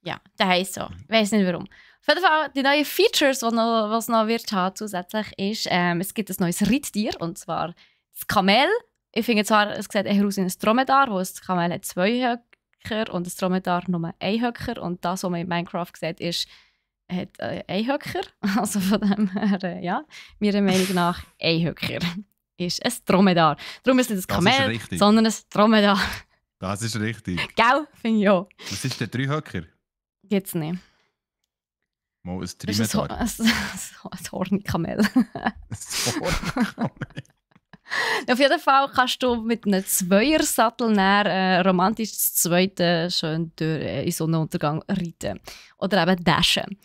Ja, das heisst so. Ich weiss nicht warum. Auf jeden Fall, die neuen Features, die es noch wird haben, zusätzlich ist, es gibt ein neues Reittier, und zwar das Kamel. Ich finde zwar, es sieht eher aus wie ein Dromedar, wo das Kamel hat 2 Höcker und das Dromedar nur 1 Höcker. Und das, was man in Minecraft sieht, ist, hat 1 Höcker. Also von dem her, ja, meiner Meinung nach 1 Höcker ist ein Dromedar. Darum ist nicht ein Kamel, sondern ein Dromedar. Das ist richtig. Gell? Finde ich auch. Was ist der 3 Höcker? Gibt's nicht. Mal ein Das ist Trimedar. ein Hornkamel. Sorry. Auf jeden Fall kannst du mit einem Zweiersattel näher romantisch das zweite schön durch in Sonnenuntergang reiten. Oder eben dashen.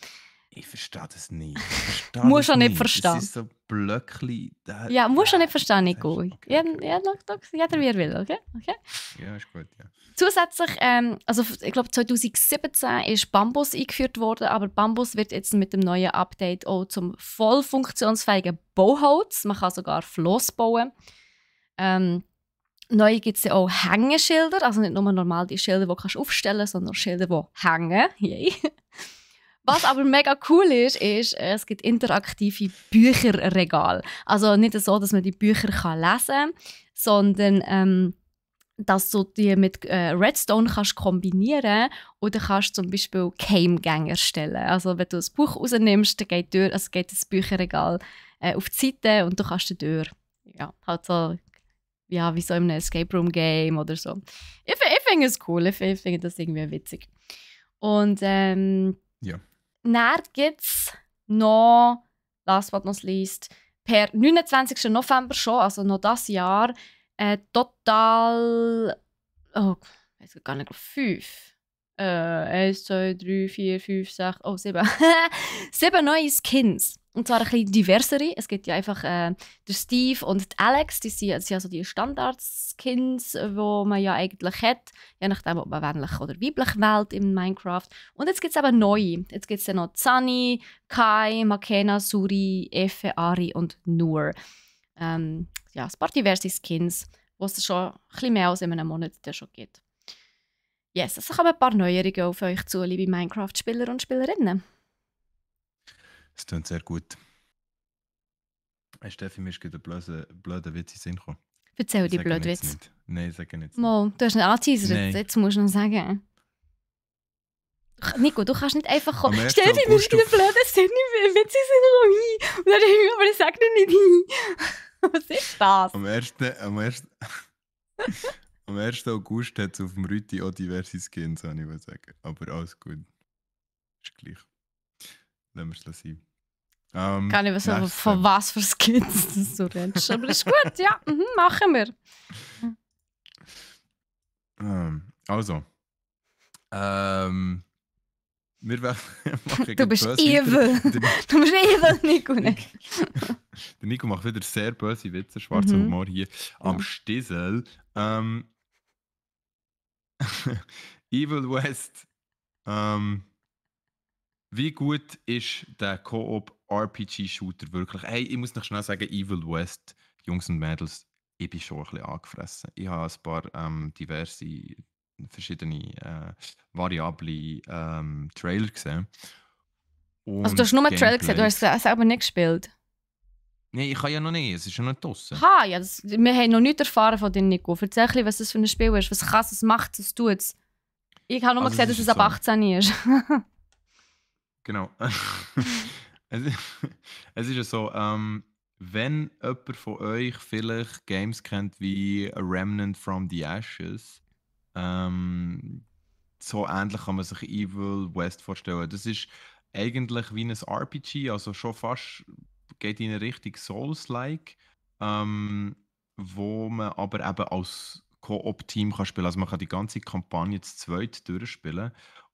Ich verstehe das nicht. Ich verstehe Musst das du nicht nicht. verstehen. Es ist so Blöckli. Ja, musst du nicht verstehen, Nico. Okay, Jeder wie er will, okay? Ja, ist gut, ja. Zusätzlich, also ich glaube 2017 ist Bambus eingeführt worden, aber Bambus wird jetzt mit dem neuen Update auch zum voll funktionsfähigen Bauholz. Man kann sogar Floss bauen. Neu gibt es ja auch Hängeschilder, also nicht nur normal die Schilder, die du aufstellen kannst, sondern Schilder, die hängen. Yay. Was aber mega cool ist, es gibt interaktive Bücherregale. Also nicht so, dass man die Bücher lesen kann, sondern dass du die mit Redstone kannst kombinieren und dann kannst du zum Beispiel Keimgänger stellen. Also wenn du ein Buch rausnimmst, dann geht das Bücherregal auf die Seite und du kannst die Tür, ja, halt so, ja, wie so in einem Escape Room Game oder so. Ich finde es cool, ich finde das irgendwie witzig. Und Ja. dann gibt es noch, last but not least, per 29. November schon, also noch dieses Jahr, total, oh, ich weiß gar nicht, 5. 1, 2, 3, 4, 5, 6, oh, 7. 7 neue Skins. Und zwar ein bisschen diversere. Es gibt ja einfach der Steve und die Alex, das sind also die Standard-Skins, die man ja eigentlich hat, je nachdem, ob man männlich oder weiblich wählt in Minecraft. Und jetzt gibt es aber neue. Jetzt gibt es ja noch Sunny, Kai, Makena, Suri, Efe, Ari und Nur. Ja, ein paar diverse Skins, die es schon ein bisschen mehr als in einem Monat schon gibt. Yes, es kommen ein paar Neuerungen auf euch zu, liebe Minecraft-Spieler und Spielerinnen. Es klingt sehr gut. Hey Steffi, mir ist gerade ein blöder Witz in den Sinn gekommen. Erzähl Ich die sage ihn jetzt Blödwitz. nicht. Nein, ich sage ihn jetzt nicht. Mo, du hast ihn angeteasert, Nein. jetzt musst du noch sagen. Nico, du kannst nicht einfach Am kommen. 1. Stell dir mir August einen blöden Sinn, Witze sind noch hin. Und dann denke ich, aber ich sage dir nicht hin. Was ist das? Am 1. August hat es auf dem Rüti auch diverse Skins, kann ich sagen. Aber alles gut. Ist gleich. Lassen wir es sein. Kann ich wissen, nächstes von Thema. was für Skins du redest. Aber ist gut, ja, machen wir. Also. Wir machen Du bist böse evil. Witze. Du bist evil, Nico. Der Nico macht wieder sehr böse Witze, schwarzer Mhm. Humor hier am Ja. Stissel. Evil West. Wie gut ist der Co-op-RPG-Shooter wirklich? Hey, ich muss noch schnell sagen, Evil West, Jungs und Mädels, ich bin schon ein bisschen angefressen. Ich habe ein paar diverse, verschiedene variable Trailer gesehen. Also du hast nur einen Trailer gesehen, du hast es selber nicht gespielt. Nein, ich kann ja noch nicht, es ist ja noch draussen. Ha, ja, wir haben noch nichts erfahren von dir, Nico. Erzähl ein bisschen, was das für ein Spiel ist. Was kann es, was macht es, was tut es? Ich habe nur Also, gesehen, es dass ist es ab so. 18 ist. Genau. Es ist ja so, wenn jemand von euch vielleicht Games kennt wie A Remnant from the Ashes, so ähnlich kann man sich Evil West vorstellen. Das ist eigentlich wie ein RPG, also schon fast geht in eine Richtung Souls-like, wo man aber eben als Co-op-Team kann spielen. Also man kann die ganze Kampagne zu zweit durchspielen.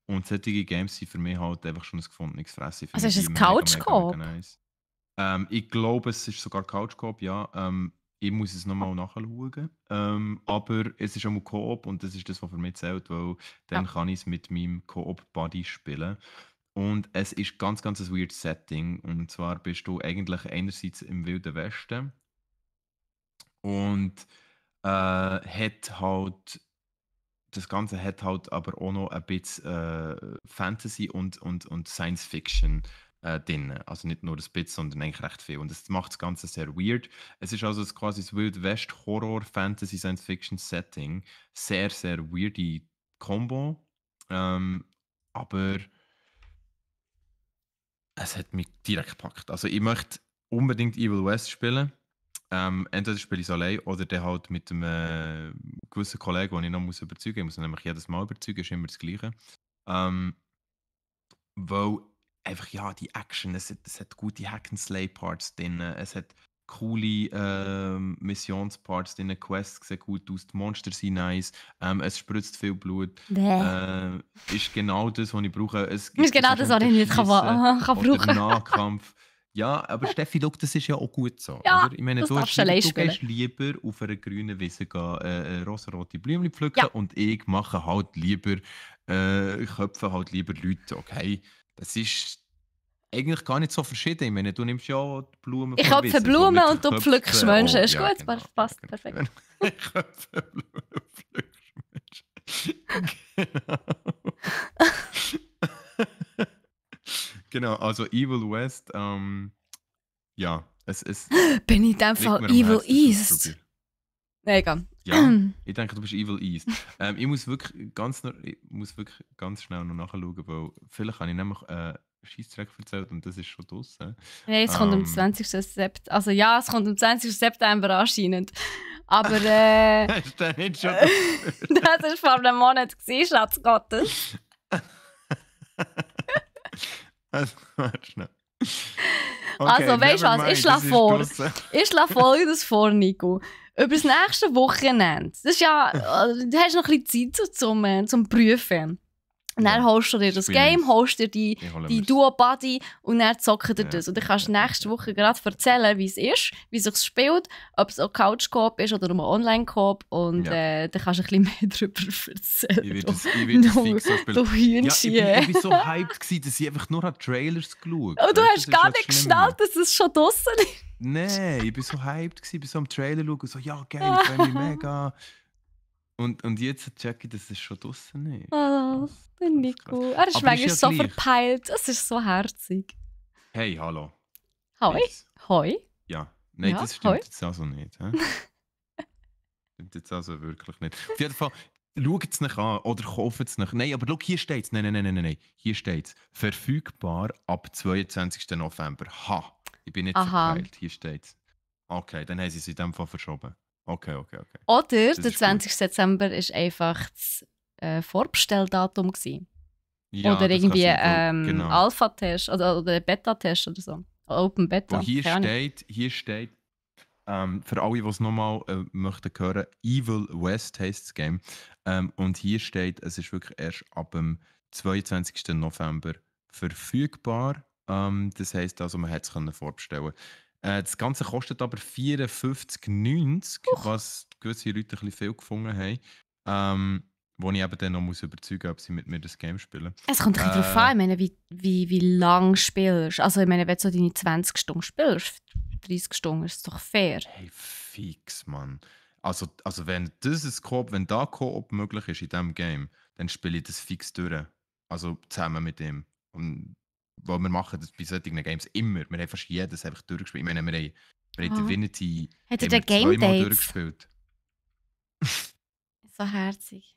Und solche Games sind für mich halt einfach schon ein gefundenes Fressen. Also ist es Couch-Coop? Nice. Ich glaube, es ist sogar Couch-Coop, ja. Ich muss es nochmal nachschauen. Aber es ist auch mal Co-op und das ist das, was für mich zählt, weil dann Ja. kann ich es mit meinem Co-op-Buddy spielen. Und es ist ganz, ganz ein weird Setting. Und zwar bist du eigentlich einerseits im Wilden Westen und hat halt das Ganze hat halt aber auch noch ein bisschen Fantasy und Science Fiction drin. Also nicht nur ein bisschen, sondern eigentlich recht viel. Und das macht das Ganze sehr weird. Es ist also quasi das Wild West Horror, Fantasy, Science Fiction Setting. Sehr, sehr weirde Combo. Aber es hat mich direkt gepackt. Also ich möchte unbedingt Evil West spielen. Entweder spiele ich es allein oder dann halt mit einem gewissen Kollegen, den ich noch überzeugen muss. Ich muss ihn nämlich jedes Mal überzeugen, ist immer das Gleiche. Weil einfach, ja, die Action, es hat gute Hack-and-Slay-Parts drin, es hat coole Missionsparts drin, Quests sehen gut aus, die Monster sind nice, es spritzt viel Blut. Bäh. Ist genau das, was ich brauche. Es Das ist genau kannst das, was ich entweder nicht kann oder brauchen. Nahkampf. Ja, aber Steffi, schau, das ist ja auch gut so, Ja, oder? Ich meine, das du, darfst du allein gehst spielen. lieber auf einer grünen Wiese gehen, rosarote Blümchen pflücken Ja. und ich mache halt lieber, köpfe halt lieber Leute, okay? Das ist eigentlich gar nicht so verschieden. Ich meine, du nimmst ja die Blumen Ich von der köpfe Wiese, so Blumen mit und du Köpfen pflückst Menschen. auch. Ist Ja, gut, genau. passt Ja, perfekt. ich köpfe Blumen und pflückst Menschen. Genau, also Evil West, ja, es Bin ich in dem liegt Fall mir am Evil Herzen, das East? auszuprobieren. Nein, egal. Ja, ich denke, du bist Evil East. Ich muss wirklich ganz schnell noch nachschauen, weil vielleicht habe ich nämlich Scheissdreck erzählt und das ist schon draussen. Nein, es kommt am Ähm, 20. September. Also ja, es kommt am 20. September anscheinend. Aber Hast du den nicht schon gehört? das war vor einem Monat, Schatz Gottes. Also, warte schnell. Also, weißt du never was? mind, Ich schlage das ist vor. draussen. Ich schlage Folgendes vor, Nico. Über das nächste Wochenende. Das ist ja, du hast noch ein bisschen Zeit zum Prüfen. Und dann Ja, holst du dir das spiele Game, ich's. holst dir die Ich hole die mir's. Duo-Buddy und dann zocken dir Ja, das. Und dann kannst du ja, nächste Woche gerade erzählen, wie es ist, wie es sich spielt, ob es auch Couch-Coop ist oder nur Online-Coop. Und Ja. dann kannst du ein bisschen mehr darüber erzählen. Ich werde das fix so spielen. Du Ja, Hühnchen. ich bin so hyped gewesen, dass ich einfach nur an Trailers geschaut Und du Weißt, hast das ist gar ja nicht das Schlimme. geschnallt, dass es schon draussen ist. Nein, ich bin so hyped gewesen, bin so am Trailer schauen und so, ja geil, ich freue mich mega. Und jetzt check ich, dass es schon draussen ist. Oh, der Nico. Er ist Aber manchmal ist ja so gleich. verpeilt. Es ist so herzig. Hey, hallo. Hoi. Please. Hoi. Ja, nein, Ja, das stimmt hoi. jetzt also nicht. Hä? Stimmt jetzt also wirklich nicht. Auf jeden Fall, schaut es nicht an oder kauft es nicht. Nein, aber schau, hier steht es. Nein. Hier steht es. Verfügbar ab 22. November. Ha! Ich bin nicht Aha. verpeilt. Hier steht es. Okay, dann haben sie es in dem Fall verschoben. Okay. Oder Das der ist 20. Dezember war einfach das Vorbestelldatum gewesen. Ja, oder das irgendwie kann sein, genau. Alpha-Test oder Beta-Test oder so. Open Beta. Wo hier keine Ahnung. steht, für alle, die es nochmal möchten hören, Evil West heisst das Game. Und hier steht, es ist wirklich erst ab dem 22. November verfügbar. Das heisst also, man hätte es vorbestellen. Das Ganze kostet aber 54,90, was gewisse Leute ein bisschen viel gefunden haben. Wo ich eben dann noch überzeugen muss, ob sie mit mir das Game spielen. Es kommt ein bisschen darauf an, ich meine, wie lang spielst. Also ich meine, wenn du so deine 20 Stunden spielst, 30 Stunden, ist es doch fair. Hey, fix, Mann. Also wenn da Koop möglich ist in diesem Game, dann spiele ich das fix durch. Also zusammen mit ihm. Und weil wir machen das bei solchen Games immer. Wir haben fast jedes einfach durchgespielt. Ich meine, wir haben Divinity Hat er haben wir den Game zweimal Dates? durchgespielt. So herzig.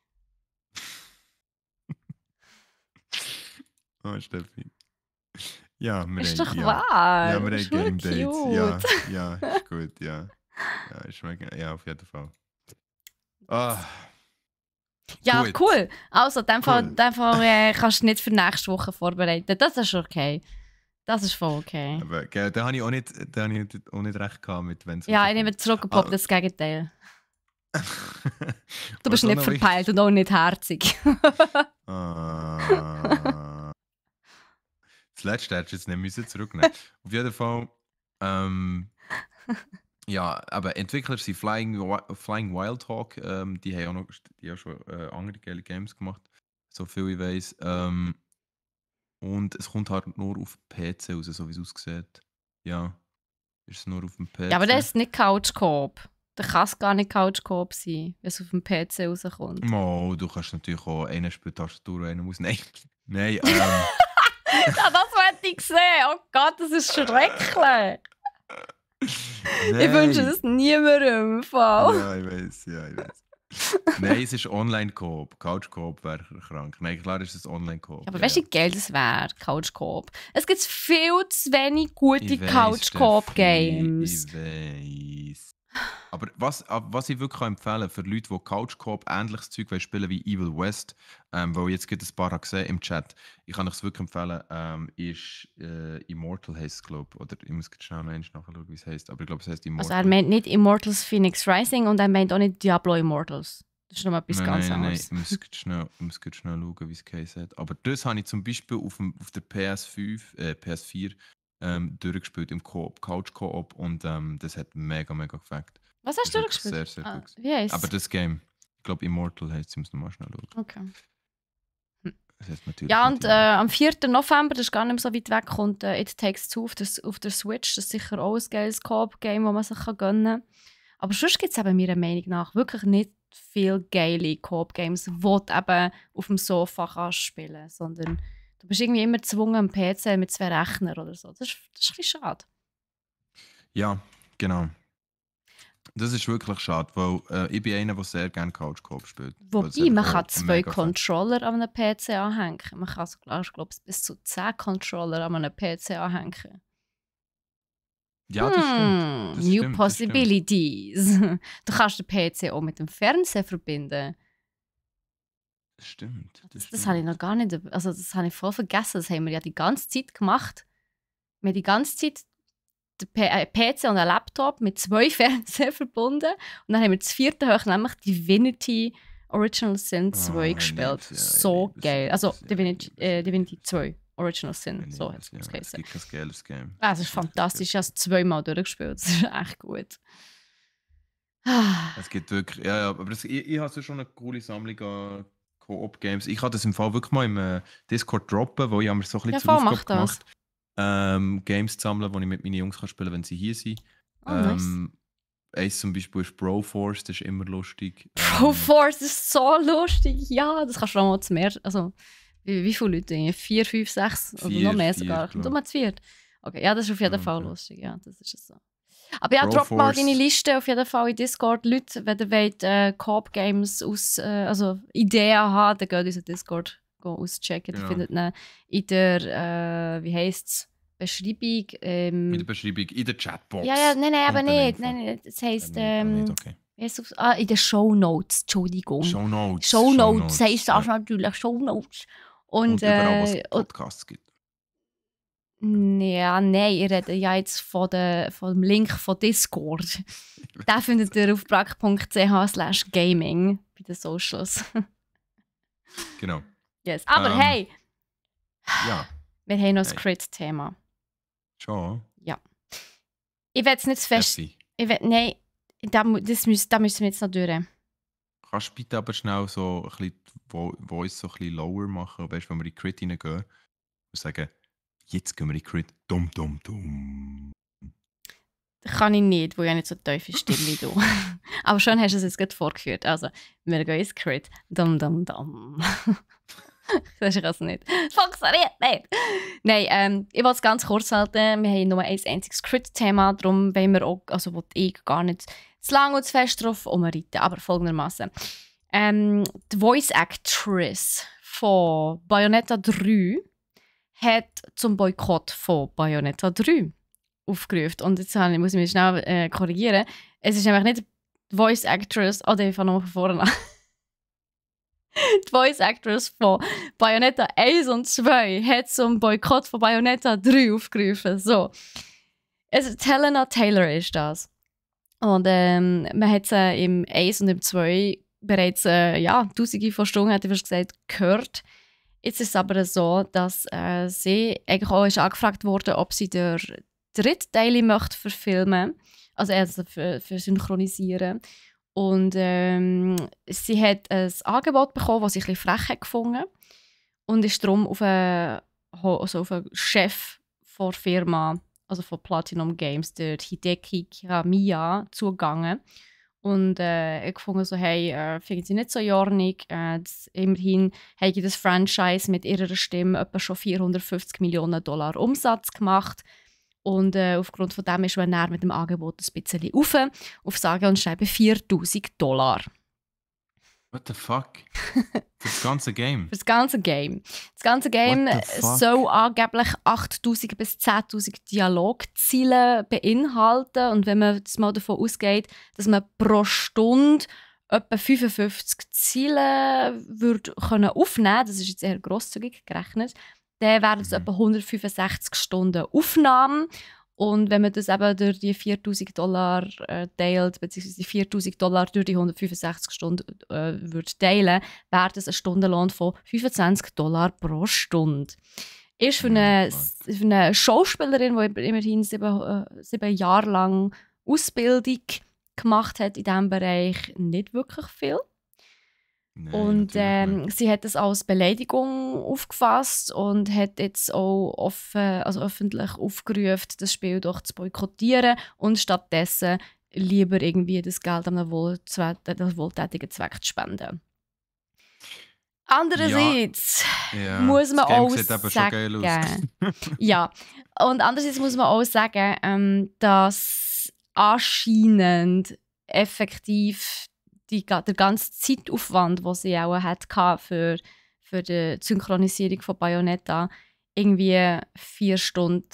Oh, Steffi. Ja, wir Ist haben, doch ja. wahr. Ja, wir Ist haben Game verdammt Dates. cute. Ja, ist gut, ja. Ja, ist mega, ja, auf jeden Fall. Ah, Ja, gut. cool. Also, in dem Fall, Cool. in dem Fall kannst du nicht für nächste Woche vorbereiten. Das ist okay. Das ist voll okay. Aber gell, da habe ich auch nicht recht gehabt mit, wenn es Ja, ich nehme zurück und das Gegenteil. Du bist nicht verpeilt und auch nicht herzig. Das letzte hättest du jetzt nicht müssen zurücknehmen. Auf jeden Fall, ja, aber Entwickler sind Flying Wild Hawk, die haben auch schon andere geile Games gemacht, so viel ich weiß. Und es kommt halt nur auf PC raus, so wie es aussieht. Ja, ist es nur auf dem PC. Ja, aber das ist nicht Couch Coop. Da kann es gar nicht Couch Coop sein, wenn es auf dem PC rauskommt. Oh, du kannst natürlich auch einen spielt Tastatur und einen muss. Nein, Ja, das wollte ich sehen. Oh Gott, das ist schrecklich. Ich wünsche das niemandem im Fall. Ja, ich weiß. Nein, es ist Online-Coop. Couch-Coop wäre krank. Nein, klar ist es Online-Coop. Aber weißt du, wie geil das wäre, Couch Coop? Es gibt viel zu wenig gute Ich weiss, Couch Coop Games. Steffi, ich weiß. Aber was ich wirklich empfehlen kann für Leute, die Couch-Coop ähnliches Zeug spielen wie Evil West, weil jetzt gibt es ein paar gesehen im Chat, ich kann euch es wirklich empfehlen, ist Immortal heisst es, glaube ich. Oder ich muss jetzt schnell noch eins nachschauen, wie es heisst. Aber ich glaube, es heisst Also Immortal. er meint nicht Immortals Phoenix Rising und er meint auch nicht Diablo Immortals. Das ist noch etwas ganz Nein, anderes. ich muss jetzt schnell schauen, wie es geheißen hat. Aber das habe ich zum Beispiel auf der PS4 durchgespielt im Couch-Coop und das hat mega, mega gefällt. Was Das hast du ist wirklich gespielt? sehr, sehr gut. Wie heisst Aber das Game, ich glaube Immortal heisst es, ich muss nochmal schnell schauen. Okay. Das heißt natürlich Ja, nicht und Immortal. am 4. November, das ist gar nicht mehr so weit weg, kommt It Takes Two auf der Switch. Das ist sicher auch ein geiles Coop-Game, das man sich gönnen kann. Aber sonst gibt es eben meiner Meinung nach wirklich nicht viele geile Coop-Games, die du eben auf dem Sofa kannst spielen, sondern du bist irgendwie immer gezwungen am PC mit 2 Rechnern oder so. Das ist ein bisschen schade. Ja, genau. Das ist wirklich schade, weil ich bin einer, der sehr gerne Couch-Coop spielt. Wobei, man kann 2 Controller an einem PC anhängen. Man kann sogar, glaube ich, bis zu 10 Controller an einem PC anhängen. Ja, das stimmt. Das New stimmt, Possibilities. Du kannst den PC auch mit dem Fernseher verbinden. Das stimmt. Das habe ich noch gar nicht, also das habe ich voll vergessen. Das haben wir ja die ganze Zeit gemacht. Wir haben die ganze Zeit den PC und einen Laptop mit 2 Fernsehern verbunden. Und dann haben wir das 4. hoch, nämlich Divinity Original Sin 2 gespielt. So geil. Also Divinity 2 Original Sin. So hat es geheißen. Es gibt kein geiles Game. Es ist fantastisch. Ich habe es 2-mal durchgespielt. Das ist echt gut. Es gibt wirklich, ja, aber ich habe schon eine coole Sammlung an Co-op-Games. Ich habe das im Fall wirklich mal im Discord droppen, wo ich mir so ein bisschen zur Aufgabe gemacht Games zu sammeln, die ich mit meinen Jungs kann spielen kann, wenn sie hier sind. Nice. Eins zum Beispiel ist Broforce, das ist immer lustig. Broforce ist so lustig, ja. Das kannst du auch mal zu mehr. Also, wie viele Leute? 4, 5, 6 oder noch mehr sogar. Du mal zu 4. Okay, ja, das ist auf jeden Fall lustig. Ja, das ist es so. Aber ja, drop mal deine Liste auf jeden Fall in Discord. Leute, wenn ihr wollt, Coop-Games also Ideen haben, dann geht unseren Discord auschecken. Ihr findet ihn in der, wie heisst es? Beschreibung. In der Beschreibung, in der Chatbox. Ja, nein, aber nicht. Nein, das heisst, okay. In den Shownotes, Entschuldigung. Shownotes heisst das natürlich, Shownotes. Und überall, wo es Podcasts gibt. Ja, nein, ihr redet ja jetzt vom Link von Discord. Den findet ihr auf brack.ch/gaming bei den Socials. Genau. Yes. Aber hey! Ja. Wir haben noch ein Crit-Thema. Schon? Ja. Ich will es nicht zu fest... Nein, da müssen wir jetzt noch durch. Kannst du bitte aber schnell so ein bisschen die Voice so ein bisschen lower machen, weißt, wenn wir in die Crit reingehen und sagen, jetzt gehen wir in die Crit. Dumm, dumm, dumm. Das kann ich nicht, weil ich nicht so tiefe Stimme wie du. Aber schon hast du es jetzt gerade vorgeführt. Also, wir gehen ins Crit. Dumm, dumm, dumm. Das ist also nicht. Das funktioniert nicht. Nein, ich will es ganz kurz halten. Wir haben nur ein einziges Crit-Thema, darum wollen wir auch, also will ich gar nicht zu lang und zu fest drauf umreiten. Aber folgendermaßen. Die Voice Actress von Bayonetta 3 hat zum Boykott von Bayonetta 3 aufgerufen. Und jetzt muss ich mich schnell korrigieren. Es ist nämlich nicht die Voice Actress, oder ich fange nochmal von vorne an. Die Voice Actress von Bayonetta 1 und 2 hat zum Boykott von Bayonetta 3 aufgerufen. So. Helena Taylor ist das. Und man hat sie im 1 und im 2 bereits tausende von Stunden, hätte ich fast gesagt, gehört. Jetzt ist es aber so, dass sie eigentlich auch angefragt wurde, ob sie den dritten Teil möchte verfilmen, also für synchronisieren. Und sie hat ein Angebot bekommen, das sie ein bisschen frech hat gefunden und ist darum auf einen Chef der Firma, also von Platinum Games, der Hideki Kamiya, zugegangen. Und gefunden so, hey, finden sie nicht so in Ordnung. Immerhin hat das Franchise mit ihrer Stimme etwa schon $450 Millionen Umsatz gemacht. Und aufgrund von dem ist man dann mit dem Angebot ein bisschen auf sage und schreibe $4.000. What the fuck? Für das ganze Game? Für das ganze Game. Das ganze Game What the fuck? soll angeblich 8'000 bis 10'000 Dialogziele beinhalten. Und wenn man jetzt mal davon ausgeht, dass man pro Stunde etwa 55 Ziele würde können aufnehmen, das ist jetzt eher grosszügig gerechnet, dann wären es etwa 165 Stunden Aufnahme. Und wenn man das eben durch die $4'000 teilt, beziehungsweise die $4'000 durch die 165 Stunden würde teilen, wäre das ein Stundenlohn von $25 pro Stunde. Ist für eine Schauspielerin, die immerhin 7 Jahre lang Ausbildung gemacht hat in diesem Bereich, nicht wirklich viel. Nein, Und natürlich nicht. sie hat es als Beleidigung aufgefasst und hat jetzt auch öffentlich aufgerufen, das Spiel doch zu boykottieren und stattdessen lieber irgendwie das Geld an einen wohltätigen Zweck zu spenden. Andererseits Ja, muss man das Game auch sieht eben schon geil aus. sagen, ja, und andererseits muss man auch sagen, dass anscheinend effektiv der ganze Zeitaufwand, den sie auch hatte für die Synchronisierung von Bayonetta, irgendwie 4 Stunden,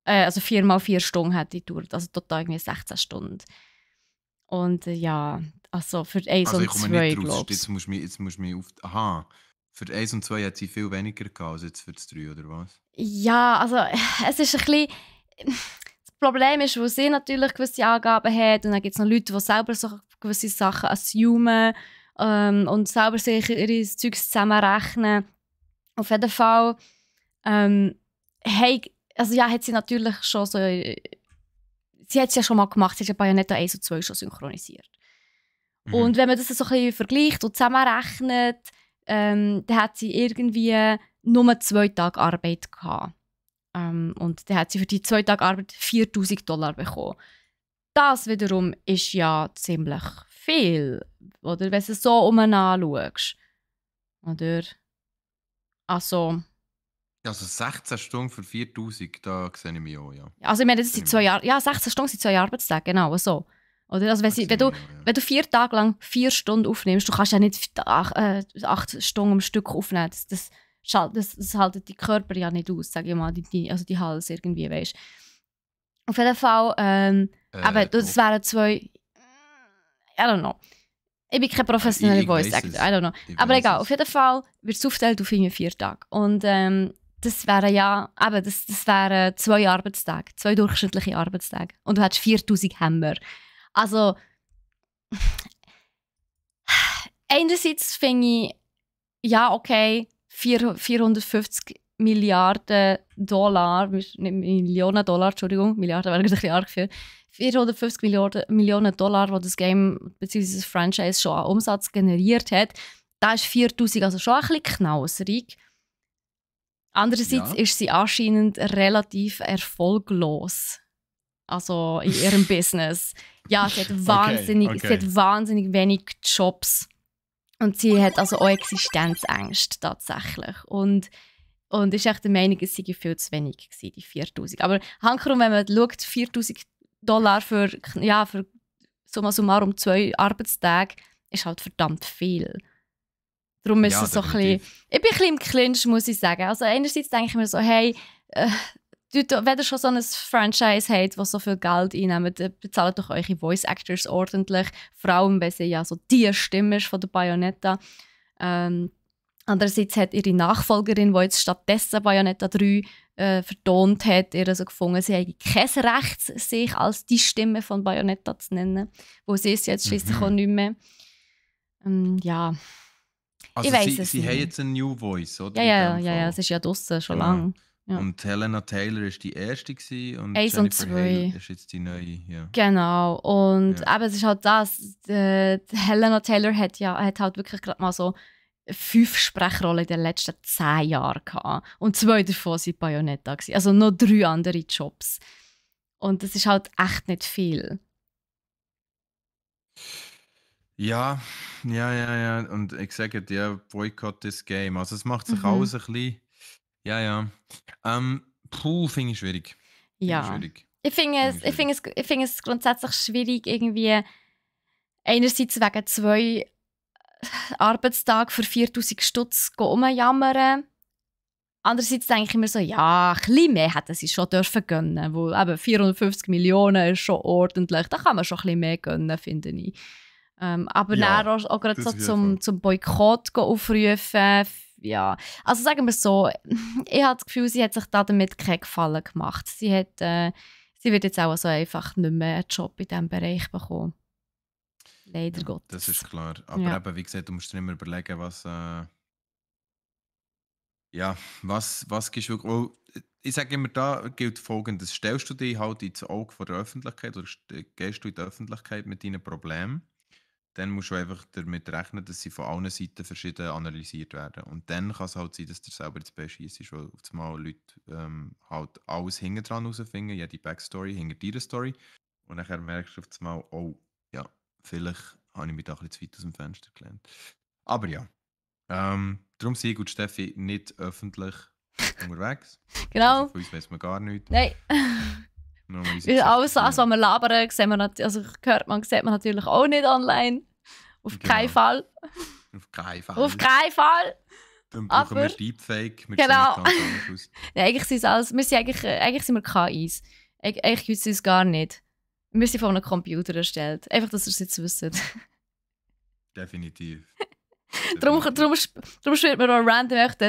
also 4 mal 4 Stunden hätte gedauert, also total irgendwie 16 Stunden. Und ja, also für 1 Also und ich komme 2, nicht raus. glaube ich. Jetzt musst du mich auf... Aha. Für 1 und 2 hat sie viel weniger gehabt als jetzt für das 3, oder was? Ja, also es ist ein bisschen... Das Problem ist, wo sie natürlich gewisse Angaben hat und dann gibt es noch Leute, die selber so gewisse Sachen assumen und selber sich ihre Zeugs zusammenrechnen. Auf jeden Fall hat sie natürlich schon so... Sie hat es ja schon mal gemacht, sie hat ja Bayonetta 1 und 2 schon synchronisiert. Und wenn man das so ein bisschen vergleicht und zusammenrechnet, dann hat sie irgendwie nur 2 Tage Arbeit gehabt. Und dann hat sie für die 2 Tage Arbeit $4'000 bekommen. Das wiederum ist ja ziemlich viel, oder? Wenn du es so anschaust. Oder? Also 16 Stunden für 4'000, da sehe ich mich auch, ja. ich meine, das sind 2 Jahre. Ja, 16 Stunden sind 2 Arbeitstage, genau so. Oder? Also wenn du 4 Tage lang 4 Stunden aufnimmst, du kannst ja nicht 8 Stunden am Stück aufnehmen. Das haltet die Körper ja nicht aus, sage ich mal, die Hals irgendwie, weißt. Auf jeden Fall, aber das wären 2... I don't know. Ich bin keine professionelle Voice Actor, I don't know. Aber egal, auf jeden Fall wird es aufgeteilt auf 4 Tage. Und das wären das wären 2 Arbeitstage, 2 durchschnittliche Arbeitstage. Und du hättest 4'000 Hämmer. Also, einerseits finde ich, ja, okay, 450 Milliarden Dollar, nicht Millionen Dollar, Entschuldigung, Milliarden wäre ein bisschen arg viel. 450 Millionen Dollar, die das Game bzw. das Franchise schon an Umsatz generiert hat, da ist 4'000 also schon ein bisschen knauserig. Andererseits ist sie anscheinend relativ erfolglos. Also in ihrem Business. Ja, sie hat wahnsinnig wenig Jobs. Und sie hat also auch Existenzängste tatsächlich. Und ist echt der Meinung, es sei viel zu wenig gewesen, die 4'000. Aber hankerum, wenn man schaut, $4'000 für summa summarum 2 Arbeitstage ist halt verdammt viel. Darum ist es so ein bisschen... Ich bin ein bisschen im Clinch, muss ich sagen. Also einerseits denke ich mir so, hey, wenn ihr schon so ein Franchise habt, das so viel Geld einnimmt, bezahlt doch eure Voice Actors ordentlich. Vor allem, weil sie ja so die Stimme ist von der Bayonetta. Andererseits hat ihre Nachfolgerin, die jetzt stattdessen Bayonetta 3 vertont hat, ihr also gefunden, sie hätte kein Recht, sich als die Stimme von Bayonetta zu nennen. Wo sie ist jetzt schliesslich auch nicht mehr. Ja... Also ich weiss sie haben jetzt eine New Voice, oder? Ja, es ist ja draussen schon lange. Ja. Und Helena Taylor war die erste und 1 und 2 Hale ist jetzt die neue. Ja. Genau. Und aber es ist halt das, Helena Taylor hat halt wirklich gerade mal so 5 Sprechrollen in den letzten 10 Jahren gehabt. Und 2 davon waren Bayonetta. Also noch 3 andere Jobs. Und das ist halt echt nicht viel. Ja. Und ich sage dir, boycott this game. Also es macht sich alles ein bisschen... Ja. Finde ich schwierig. Ich finde es grundsätzlich schwierig, irgendwie einerseits wegen 2 Arbeitstag für 4000 Stutz rumjammern. Andererseits denke ich mir so, ja, ein bisschen mehr hätten sie schon dürfen gönnen, weil eben 450 Millionen ist schon ordentlich. Da kann man schon ein bisschen mehr gönnen, finde ich. Aber Ja, dann auch gerade das so auf jeden zum Boykott aufrufen. Ja, also sagen wir so, ich habe das Gefühl, sie hat sich damit keinen Gefallen gemacht. Sie wird jetzt auch so einfach nicht mehr einen Job in diesem Bereich bekommen. Leider Ja, Gottes. das ist klar. Aber Ja. eben, wie gesagt, du musst dir immer überlegen, was gibst du. Oh, ich sage immer, da gilt Folgendes. Stellst du dich halt ins Auge von der Öffentlichkeit oder gehst du in die Öffentlichkeit mit deinen Problemen, dann musst du einfach damit rechnen, dass sie von allen Seiten verschieden analysiert werden. Und dann kann es halt sein, dass du selber ins Bein schiessest, weil auf einmal Leute halt alles hinten dran herausfinden, jede Backstory hinter deiner Story. Und dann merkst du auf einmal, oh, ja, vielleicht habe ich mich da ein bisschen zu weit aus dem Fenster gelehnt. Aber ja, darum sind ich und Steffi nicht öffentlich unterwegs. Genau. Also von uns weiss man gar nichts. Nein. Nur mal unsere Alles, Gesichter was wir labern, sieht man sieht man natürlich auch nicht online. Auf keinen Genau. Fall. Auf keinen Fall. Auf keinen Fall. Dann brauchen wir Aber- Deepfake. Wir Genau. sehen ganz anders aus. Ja, eigentlich sind es alles, eigentlich sind wir KIs. Eigentlich wissen sie es gar nicht. Wir sind von einem Computer erstellt. Einfach, dass ihr es jetzt wisst. Definitiv. Darum schwirrt mir auch random echt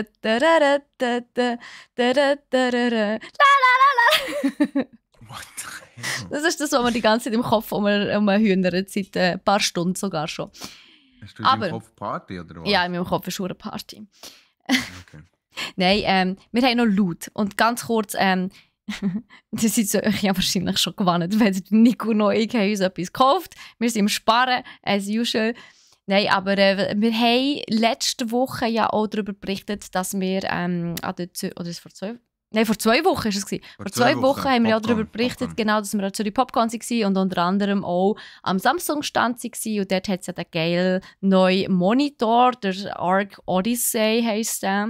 What the hell? Das ist das, was mir die ganze Zeit im Kopf umhühnert, seit ein paar Stunden sogar schon. Hast du Aber- im Kopf Party oder was? Ja, in meinem Kopf ist schon eine Party. Okay. Nein, wir haben noch Loot. Und ganz kurz, das sind euch ja wahrscheinlich schon gewarnt, weil Nico noch ich haben uns etwas gekauft. Wir sind im Sparen, as usual. Nein, aber wir haben letzte Woche ja auch darüber berichtet, dass wir vor 2 Wochen ist es gewesen. Vor 2 Wochen haben wir ja auch darüber berichtet, genau, dass wir an Zürich Popcorn waren und unter anderem auch am Samsung-Stand waren. Und dort hat es ja den geilen neuen Monitor, der Arc Odyssey heisst der.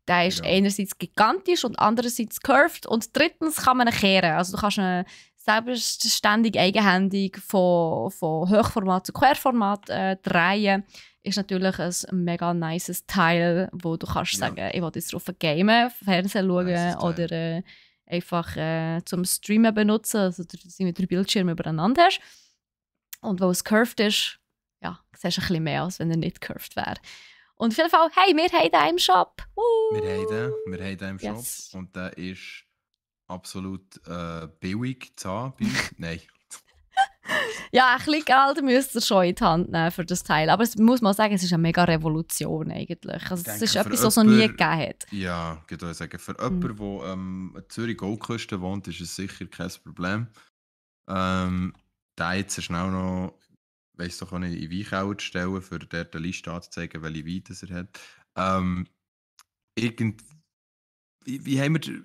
Der ist Genau. einerseits gigantisch und andererseits curved. Und drittens kann man ihn kehren. Also du kannst ihn selbstständig, eigenhändig von Hochformat zu Querformat drehen. Ist natürlich ein mega nices Teil, wo du kannst Ja. sagen, ich will jetzt drauf gamen, Fernsehen schauen Nices Teil. oder einfach zum Streamen benutzen, also dass du mit 3 Bildschirmen übereinander hast. Und weil es curved ist, ja, siehst du ein bisschen mehr, als wenn er nicht curved wäre. Und auf jeden Fall, hey, wir haben den im Shop. Wir haben den im Shop Yes. und der ist absolut billig zu haben bei uns. Nein. Ja, ein bisschen Geld müsst ihr schon in die Hand nehmen für das Teil. Aber es muss man sagen, es ist eine mega Revolution eigentlich. Also, es denke, ist für etwas, was es noch nie jemanden- gegeben hat. Ja, ich würde sagen, für jemanden, der an Zürich Goldküste wohnt, ist es sicher kein Problem. Da jetzt schnell noch, weiss doch auch nicht, in Weinkeller zu stellen, für dort eine Liste anzuzeigen, welche Wein das er hat. Wie haben wir,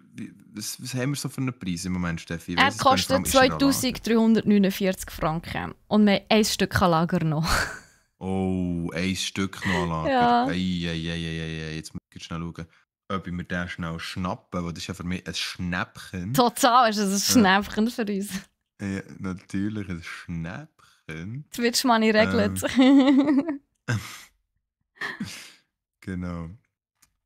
was haben wir so für einen Preis im Moment, Steffi? Ich Er weiss es gar nicht, vor allem kostet ist er an Lager. 2349 Franken. Und wir haben ein Stück an Lager noch. Oh, ein Stück noch an Lager. Ja. Ei. Jetzt muss ich schnell schauen, ob ich mir den schnell schnappen, weil das ist ja für mich ein Schnäppchen. Total ist es ein Schnäppchen für uns. Ja, natürlich ein Schnäppchen. Twitch Money regelt. Genau.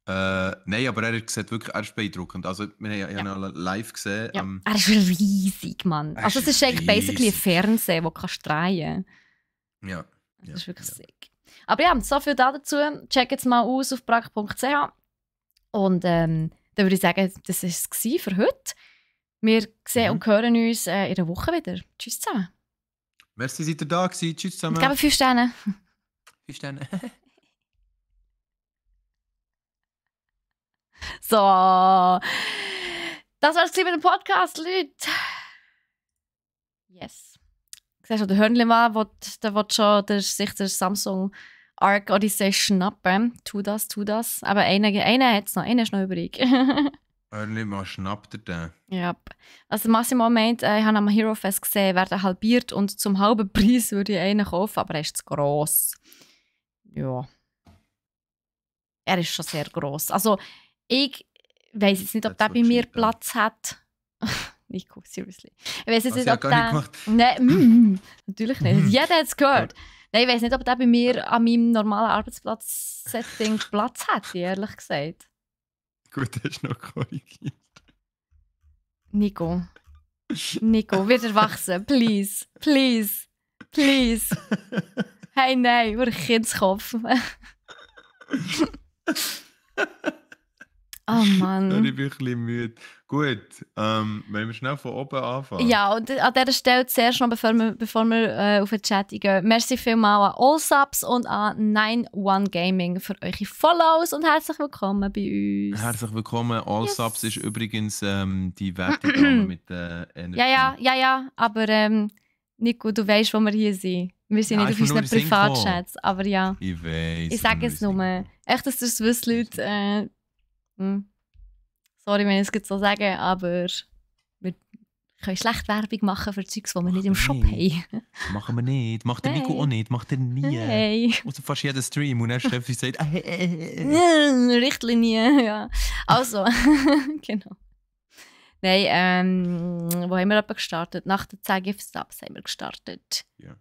Nein, aber er sieht wirklich, er ist beeindruckend. Also, wir haben ihn live gesehen. Ja, er ist riesig, Mann. Er Also es ist ist eigentlich basically ein riesig. Fernsehen, das kannst du drehen. Ja. Das ist wirklich sick. Aber ja, so viel dazu. Check jetzt mal aus auf prag.ch. Und dann würde ich sagen, das war es für heute. Wir sehen und hören uns in einer Woche wieder. Tschüss zusammen. Merci, seid ihr da gewesen. Tschüss zusammen. Ich gebe 5 Sterne. 5 Sterne. So. Das war's mit dem Podcast, Leute. Yes. Siehst du, der Hörnli-Mann, der will schon sich der Samsung Arc Odyssey schnappen. Tu das. Aber einer hat's noch. Einer ist noch übrig. Hörnli, mal schnappt er den. Ja. Also Massimo meint, ich habe am Hero Fest gesehen, werde halbiert und zum halben Preis würde ich einen kaufen, aber er ist zu gross. Ja. Er ist schon sehr gross. Also ich weiss jetzt nicht, ob That's der bei what mir she done. Platz hat. Nico, seriously. Ich weiss jetzt Hast nicht, du ja ob gar nicht der... gemacht. Nein, natürlich nicht. Jeder hat es gehört. Nein, ich weiß nicht, ob der bei mir an meinem normalen Arbeitsplatz-Setting Platz hätte, ehrlich gesagt. Gut, hast du noch korrigiert. Nico, wird erwachsen. Please, please, please. Hey, nein, nur ein Kindskopf. Oh Mann. Sorry, ich bin ein bisschen müde. Gut, wenn wir schnell von oben anfangen. Ja, und an dieser Stelle zuerst noch, bevor wir auf den Chat gehen, merci vielmals an Allsubs und an 91 Gaming für eure Follows und herzlich willkommen bei uns. Herzlich willkommen. Allsubs Yes. ist übrigens die werte Dame mit der Energie. Ja, aber Nico, du weißt, wo wir hier sind. Wir sind Ja, nicht auf ist mir nur unseren in den Sinn gekommen. Privatchats, aber ja. Ich weiß. Ich sage es nur. Echt, dass das wissen, Leute. Sorry, wenn ich es jetzt so sage, aber wir können schlecht Werbung machen für Zeugs, die wir nicht im Shop haben. Machen wir nicht. Macht der Hey. Nico auch nicht. Macht er nie. Hey. Außer fast jeden Stream. Und dann Steffi sagt, Richtlinie, ja. Also, genau. Nein, wo haben wir etwa gestartet? Nach den 10 Gift-Subs haben wir gestartet. Ja.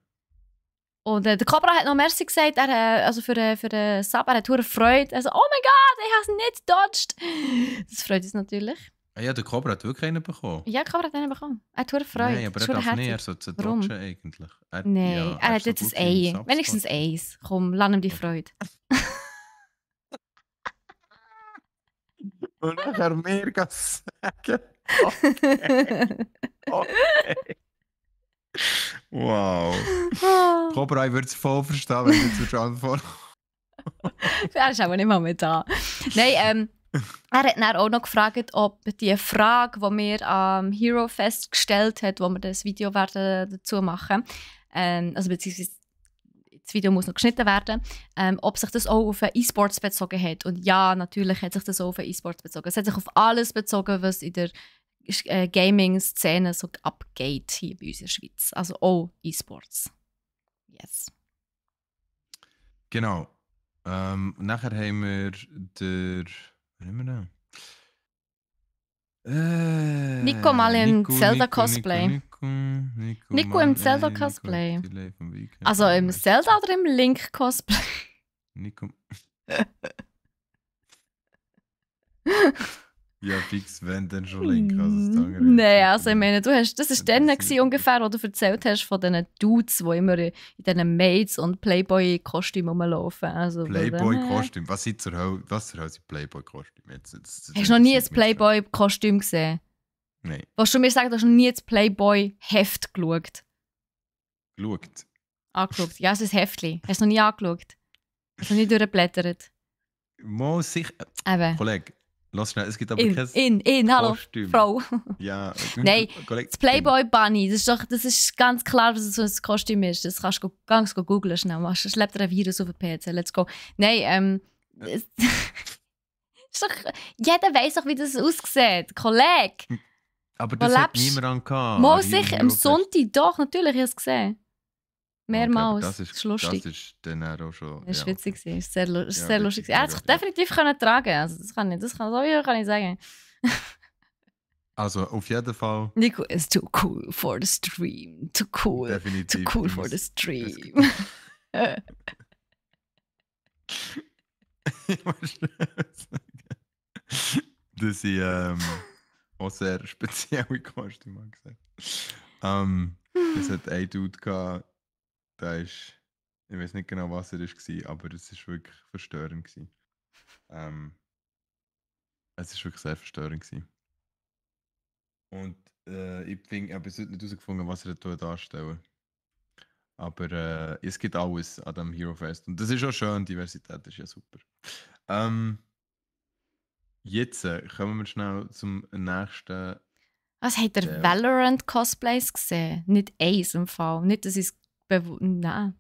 Und der Cobra hat noch Merci gesagt, also für den Sub, er hat hure Freude. Also, oh mein Gott, ich habe es nicht gedodged. Das freut uns natürlich. Ah ja, der Cobra hat wirklich einen bekommen. Ja, Cobra hat einen bekommen. Er hat hure Freude. Nein, aber er darf nicht, er sollte dodgen eigentlich. Nein, ja, er hat so jetzt gut ein wie Ei. Subs Wenigstens dodgen. eins. Komm, lass ihm die Freude. Und nachher mir sagen. Okay. Wow. Cobra, ich würde es voll verstehen, wenn du jetzt antworten. Er ist aber nicht mal mehr da. Nein, er hat dann auch noch gefragt, ob die Frage, die wir am Hero Fest gestellt hat, wo wir das Video werden dazu machen, also beziehungsweise das Video muss noch geschnitten werden, ob sich das auch auf E-Sports bezogen hat. Und ja, natürlich hat sich das auch auf E-Sports bezogen. Es hat sich auf alles bezogen, was in der Gaming-Szene so abgeht hier bei uns in der Schweiz. Also auch E-Sports. Yes. Genau. Nachher haben wir der... Was haben wir da? Nico mal im Zelda-Cosplay. Nico im Zelda-Cosplay. Also im Zelda oder im Link-Cosplay? Nico. Ja, fix, wenn dann schon Link. Also Nein, also ich meine, das war dann gewesen, ungefähr, wo du erzählt hast von diesen Dudes, die immer in diesen Maids- und Playboy-Kostümen rumlaufen. Also, Playboy-Kostüm? Was zur Hölle sind Playboy-Kostüme? Hast du noch nie ein Playboy-Kostüm gesehen? Nein. Willst du mir sagen, du hast noch nie das Playboy-Heft geschaut? Angeschaut? Ja, es ist ein Heftchen. Hast du noch nie angeschaut? Hast du noch nie durchgeblättert? Mal sicher. Eben. Kollege, lass schnell, es gibt aber kein hallo, Kostüm. Frau. Ja, Nein, Kollege, das Playboy Bunny, das ist ganz klar, was so ein Kostüm ist. Das kannst du ganz googeln schnell. Schleppt dir ein Virus auf den PC, let's go. Nein, ist doch, jeder weiss doch, wie das aussieht. Kollege! Aber das hat niemand gehabt. Mal sicher, am Sonntag, doch, natürlich, ich habe es gesehen. Mehrmals. Okay, das ist lustig. Das ist dann auch schon... Das war witzig, okay. das war sehr lustig. Er hat sich definitiv tragen. Also das kann ich sagen. Also auf jeden Fall... Nico is too cool for the stream. Too cool. Definitiv. Too cool for the stream. Ich muss sagen, dass ich auch sehr spezielle Kostüme gesehen habe. Es hat einen Dude gehabt, der ist, ich weiß nicht genau, was er war, aber es war wirklich verstörend. Es war wirklich sehr verstörend. Und ich habe bis heute nicht herausgefunden, was er da darstellen. Aber es gibt alles an diesem Hero Fest. Und das ist auch schön, Diversität ist ja super. Jetzt kommen wir schnell zum nächsten. Was hat der Valorant Cosplays gesehen? Nicht eins im Fall. Nicht, dass ich es Nein.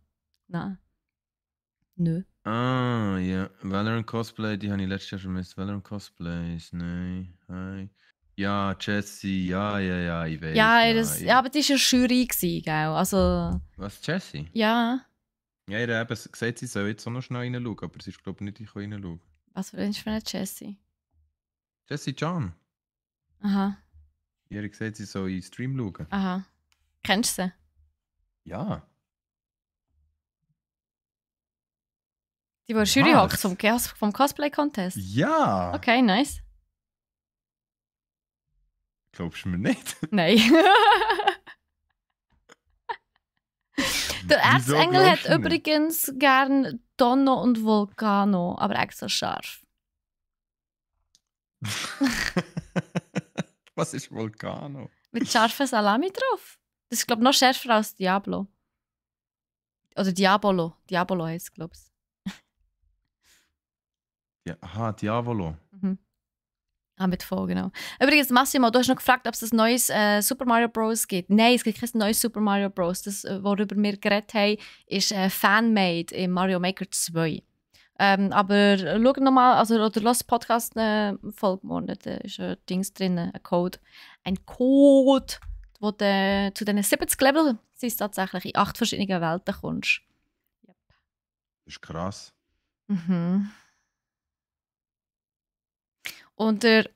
Nö. Ah, ja. Valorant Cosplay, die habe ich letztes Jahr schon mit Valorant Cosplays. Nein. Hi. Ja, Jessie, ja, ich weiß. Ja, aber die war ja Jury, gell? Also... Was, Jessie? Ja. Ja, ihr habt gesagt, sie soll jetzt auch noch schnell reinschauen, aber sie ist, glaube ich, nicht reinschauen. Was für eine Jessie? Jessie John. Aha. Ihr habt gesagt, sie soll in den Stream schauen. Aha. Kennst du sie? Ja. Die Jury Was? hockt vom Cosplay-Contest. Ja! Okay, nice. Glaubst du mir nicht? Nein. Der Wieso Erzengel hat glaubst du nicht? übrigens gern Donno und Vulcano, aber extra scharf. Was ist Vulcano? Mit scharfer Salami drauf. Das ist, glaube ich, noch schärfer als Diablo. Oder Diabolo. Diabolo heisst es, glaube ich. Ja, aha, Diavolo. Mhm. Ah, mit V, genau. Übrigens, Massimo, du hast noch gefragt, ob es ein neues Super Mario Bros. Gibt. Nein, es gibt kein neues Super Mario Bros. Das, worüber wir geredet haben, ist Fanmade in Mario Maker 2. Aber schau nochmal, also, oder lass Podcast-Folge morgen, da ist ein Dings drin, ein Code. Ein Code, wo du zu diesen 70 Level sind es tatsächlich in 8 verschiedenen Welten kommst. Yep. Das ist krass. Mhm. Und der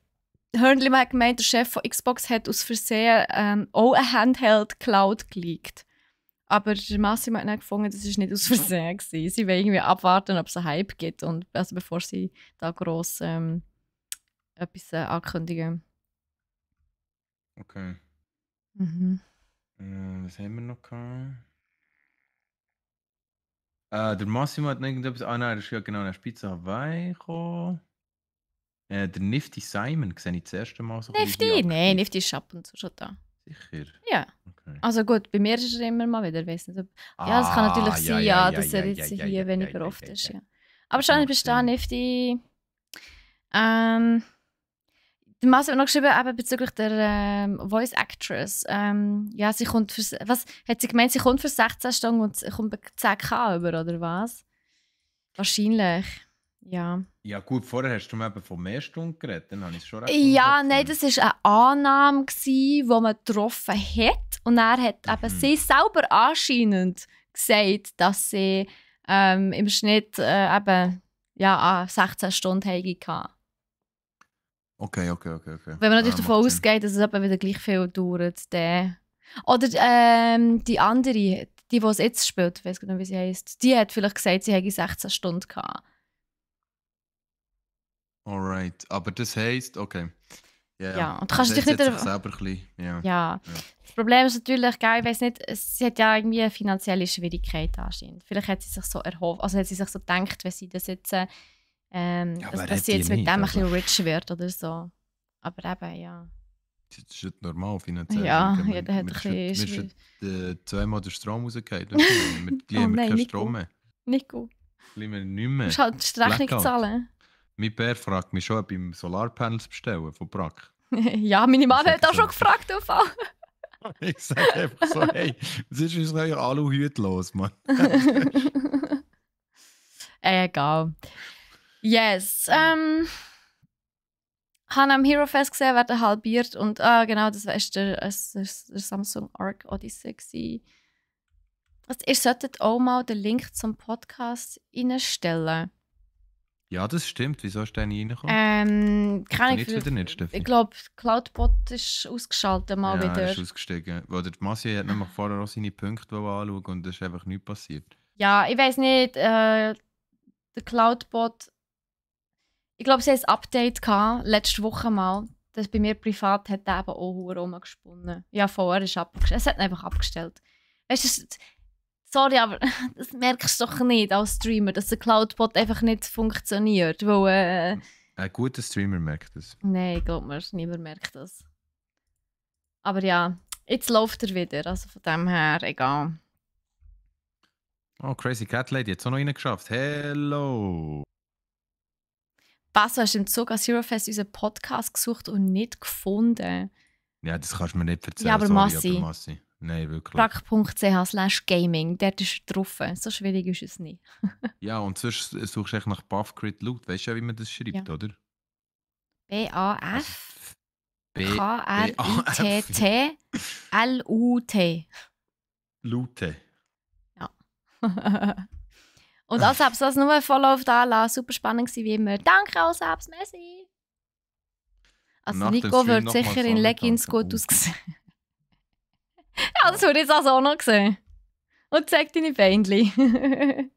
Hörnli hat gemeint, der Chef von Xbox hat aus Versehen auch eine Handheld-Cloud geleakt. Aber der Massimo hat nicht gefunden, das war nicht aus Versehen gewesen. Sie wollen irgendwie abwarten, ob es einen Hype gibt, und, also bevor sie da gross etwas ankündigen. Okay. Mhm. Was haben wir noch gehabt? Der Massimo hat noch irgendetwas. Ah nein, das ist ja genau eine Pizza Hawaii gekommen. Der Nifty Simon sehe ich das erste Mal so ein bisschen Nifty? aktiv. Nein, Nifty ist ab und zu schon da. Sicher? Ja. Okay. Also gut, bei mir ist er immer mal wieder. Ich weiss nicht, ob... Ja, es kann natürlich sein, dass er jetzt hier weniger oft ist. Ja. Aber schon, ich bin da, Nifty. Der Massimo hat noch geschrieben, eben bezüglich der Voice Actress. Ja, sie kommt für... Was? Hat sie gemeint, sie kommt für 16 Stunden und sie kommt bei 10.000 über, oder was? Wahrscheinlich. Ja. Ja gut, vorher hast du mir eben von mehr Stunden geredet, dann habe ich es schon recht Ja, unterschätzt. nein, das war eine Annahme, die man getroffen hat. Und er hat eben sie selber anscheinend gesagt, dass sie im Schnitt eben ja, 16 Stunden hatte. Okay. Wenn man natürlich davon macht Sinn. ausgeht, dass es etwa wieder gleich viel dauert. Dann. Oder die andere, die es jetzt spielt, ich weiß gar nicht, wie sie heisst, die hat vielleicht gesagt, sie hätte 16 Stunden gehabt. Alright, aber das heisst, okay. Ja, und du kannst dich nicht nicht... selber ein bisschen, Ja. Das Problem ist natürlich, gell, ich weiss nicht, sie hat ja irgendwie eine finanzielle Schwierigkeit anscheinend. Vielleicht hat sie sich so erhofft, also hat sie sich so gedacht, wenn sie das jetzt, dass sie jetzt mit dem ein bisschen rich wird oder so. Aber eben, ja. Das ist nicht normal finanziell. Ja, Mir- jeder hat mir ein ist bisschen... zweimal der Strom rausgefallen. Wir geben nein, keinen nicht Strom gut. mehr. Nicht gut. Geben wir nicht Du mehr. musst halt die Rechnung Blackout. zahlen. Mein Bär fragt mich schon, ob ich Solarpanels bestellen von Brack. Ja, meine Mama Das hat auch ist schon so. gefragt. Auf Fall. Ich sage einfach so, hey, was ist uns neuer Aluhüt los, Mann? Egal. Yes. Habe am Hero Fest gesehen, werden halbiert. Und genau, das war der Samsung Arc Odyssey gewesen. Also, ihr solltet auch mal den Link zum Podcast reinstellen. Ja, das stimmt. Wieso ist der nie reingekommen? Kann Jetzt wieder nicht, Steffi. ich glaube, Cloudbot ist ausgeschaltet mal Ja, wieder. er ist ausgestiegen. Weil der Massi hat nämlich vorher auch seine Punkte anschauen und es ist einfach nichts passiert. Ja, ich weiß nicht, der Cloudbot. Ich glaube, sie haben ein Update gehabt, letzte Woche mal. Das bei mir privat hat der eben auch rumgesponnen. Ja, vorher ist abgestellt. Es hat ihn einfach abgestellt. Weißt du, sorry, aber das merkst du doch nicht als Streamer, dass der Cloudbot einfach nicht funktioniert. Weil, Ein guter Streamer merkt das. nein, ich glaube mir, niemand merkt das. Aber ja, jetzt läuft er wieder. Also von dem her, egal. Oh, Crazy Cat Lady hat es auch noch reingeschafft. Hello! Basso, hast du im Zug an Zero Fest unseren Podcast gesucht und nicht gefunden? Ja, das kannst du mir nicht erzählen. Ja, aber sorry, Massi. Nein, wirklich. brack.ch/gaming, dort ist er drauf. So schwierig ist es nicht. Ja, und sonst suchst du echt nach Buffcrit Loot. Weißt du ja, wie man das schreibt, Ja. oder? B-A-F-K-L-I-T-T-L-U-T. Lute. Und als Apps, das nur voll auf da lassen. Super spannend gewesen, wie immer. Danke, als Apps, merci. Also Nach dem Nico Stream wird noch mal sicher in so Leggings danken. gut aussehen. Ja, das würde ich jetzt also auch noch sehen. Und zeig deine Beinchen.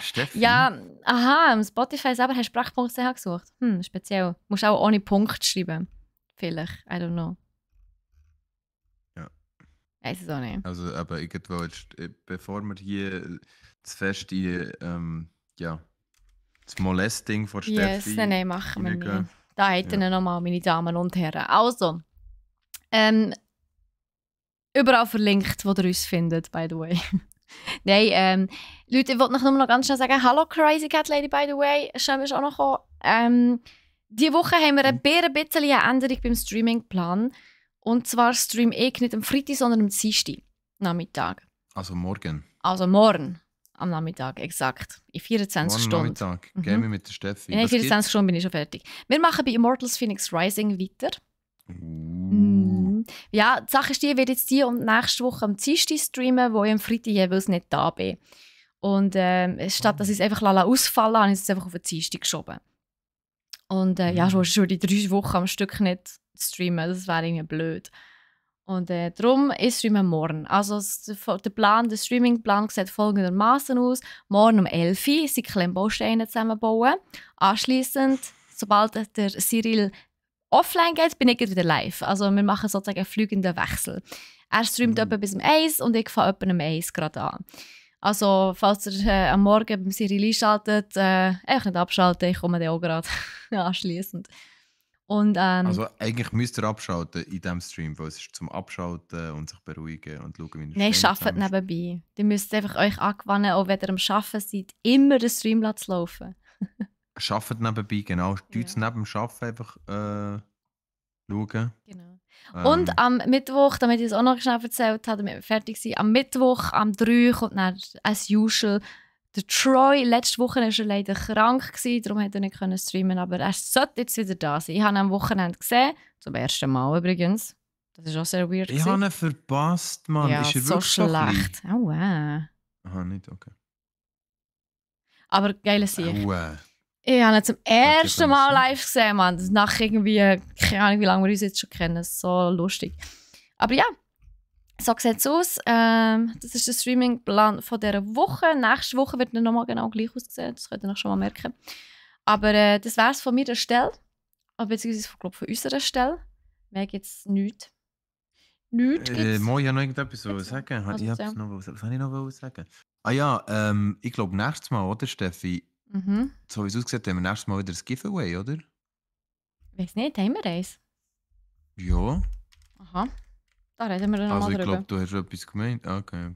Steffi? Ja, aha, am Spotify selber hast du sprach.ch gesucht. Speziell. Du musst auch ohne Punkt schreiben. Vielleicht, I don't know. Ja. Weiß es auch nicht. Also, aber irgendwo, jetzt, bevor wir hier das Fest in, das Molesting von Steffi Yes, nein, machen wir reingehen. nicht. Da hätten wir nochmal, meine Damen und Herren. Also, überall verlinkt, wo ihr uns findet, by the way. Nein, Leute, ich wollte noch ganz schnell sagen, hallo Crazy Cat Lady, by the way, schön, bist du auch noch gekommen. Diese Woche haben wir ein bisschen eine Änderung beim Streamingplan. Und zwar streame ich nicht am Freitag, sondern am Dienstag Nachmittag. Also morgen. Also morgen am Nachmittag, exakt. In 24 Morgen Stunden. Nachmittag. Gehen wir mit der Steffi. In 24 Stunden bin ich schon fertig. Wir machen bei Immortals Phoenix Rising weiter. Ja, die Sache ist die, ich werde jetzt die und nächste Woche am Dienstag streamen, wo ich am Freitag jeweils nicht da bin. Und statt dass ich es einfach ausfallen lasse, habe ich es einfach auf den Dienstag geschoben. Und ja, schon die 3 Wochen am Stück nicht streamen, das wäre irgendwie blöd. Und darum, ich streame morgen. Also der Streamingplan sieht folgendermaßen aus. Morgen um 11 Uhr sind Klemmbausteine zusammenbauen. Anschliessend, sobald der Cyril offline geht, bin ich wieder live. Also wir machen sozusagen einen fliegenden Wechsel. Er streamt etwa bis um 1 und ich fange etwa um 1 gerade an. Also falls ihr am Morgen beim Cyril einschaltet, einfach nicht abschalten, ich komme dann auch gerade anschliessend. Und, also eigentlich müsst ihr abschalten in diesem Stream, weil es ist zum Abschalten und sich beruhigen und schauen, wie ihr nein, arbeitet nebenbei. Ihr müsst einfach euch angewöhnen, auch wenn ihr am Arbeiten seid, immer den Stream zu laufen. Arbeitet nebenbei, genau. Stützt neben dem Arbeiten einfach schauen. Genau. Und am Mittwoch, damit ich es auch noch schnell erzählt habe, damit wir fertig sind, am Mittwoch, am 3 kommt dann, as usual, der Troy. Letzte Woche war er leider krank, darum konnte er nicht streamen, aber er sollte jetzt wieder da sein. Ich habe ihn am Wochenende gesehen, zum ersten Mal übrigens. Das ist auch sehr weird. Ich habe ihn verpasst, Mann. Ja, ist er so wirklich schlecht. so Aua. Aha, nicht, okay. Aber geiles Sieg. Aua. Ich habe ihn zum ersten Mal live gesehen, Mann. Nach irgendwie, keine Ahnung, wie lange wir uns jetzt schon kennen. Das ist so lustig. Aber ja, so sieht es aus. Das ist der Streamingplan von dieser Woche. Nächste Woche wird er nochmal genau gleich aussehen. Das könnt ihr noch schon mal merken. Aber das wäre es von meiner Stelle. Beziehungsweise von unserer Stelle. Mehr gibt es nichts. Nichts gibt es. Mo, ich habe noch irgendetwas sagen. Was Was habe ich noch sagen? Ah ja, ich glaube nächstes Mal, oder Steffi? So wie es aussieht, haben wir nächstes Mal wieder ein Giveaway, oder? Ich weiß nicht, haben wir eins? Ja. Aha. Da reden wir dann nochmal drüber. Also ich glaube, du hast etwas gemeint. Okay.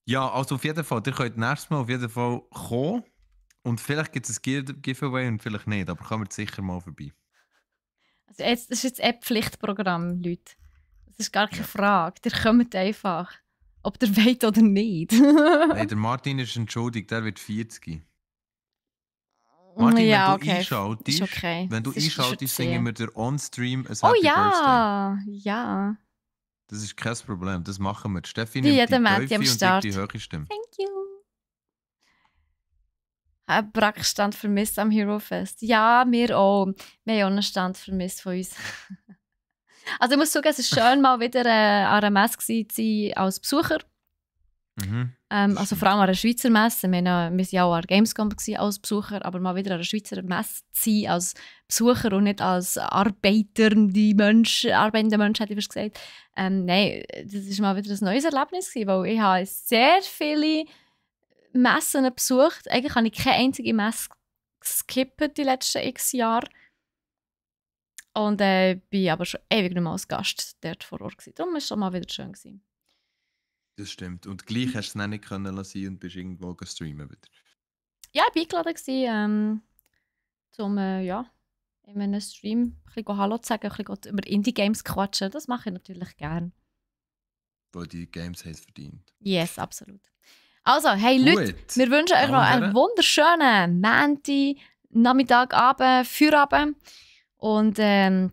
Ja, also auf jeden Fall, ihr könnt nächstes Mal auf jeden Fall kommen. Und vielleicht gibt es ein Giveaway und vielleicht nicht, aber kommt sicher mal vorbei. Also das ist jetzt ein Pflichtprogramm, Leute. Das ist gar keine Frage. Ihr kommt einfach. Ob der wollt oder nicht. Nein, der Martin ist entschuldigt, der wird 40. Martin, ja, wenn du einschaltest, okay. wenn du einschaltest, singen wir dir on-stream ein Oh Happy ja, Birthday. ja. Das ist kein Problem, das machen wir. Steffi Wie nimmt die jeder tiefe am und Start. die hohe Stimme. Thank you. Ein Brackstand vermisst am Hero Fest. Ja, wir auch. Wir haben auch einen Stand vermisst von uns. Also ich muss sagen, es war schön, mal wieder an einer Messe zu sein als Besucher. Also vor allem an einer Schweizer Messe. Wir waren ja auch an der Gamescom als Besucher, aber mal wieder an einer Schweizer Messe zu sein als Besucher und nicht als arbeitender Mensch, hätte ich fast gesagt. Nein, das war mal wieder ein neues Erlebnis, weil ich habe sehr viele Messen besucht. Eigentlich habe ich keine einzige Messe geskippt die letzten x Jahre. Und bin aber schon ewig nicht mehr als Gast dort vor Ort gewesen. Darum war es schon mal wieder schön gewesen. Das stimmt. Und gleich hast du es nicht können lassen und bist irgendwo gestreamt wieder. Ja, ich war eingeladen zum in einem Stream ein bisschen Hallo zu sagen, ein bisschen über Indie-Games quatschen. Das mache ich natürlich gerne. Weil die Games haben es verdient. Yes, absolut. Also, hey Leute, wir wünschen euch noch einen wunderschönen Montag, Nachmittag, Abend, Feierabend. Und gönnen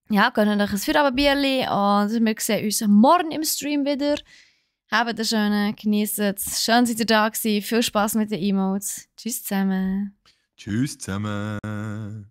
euch ein Feierabendbierli und wir sehen uns morgen im Stream wieder. Habt einen schönen, genießt es. Schön, seid ihr da gewesen. Viel Spaß mit den Emotes. Tschüss zusammen. Tschüss zusammen.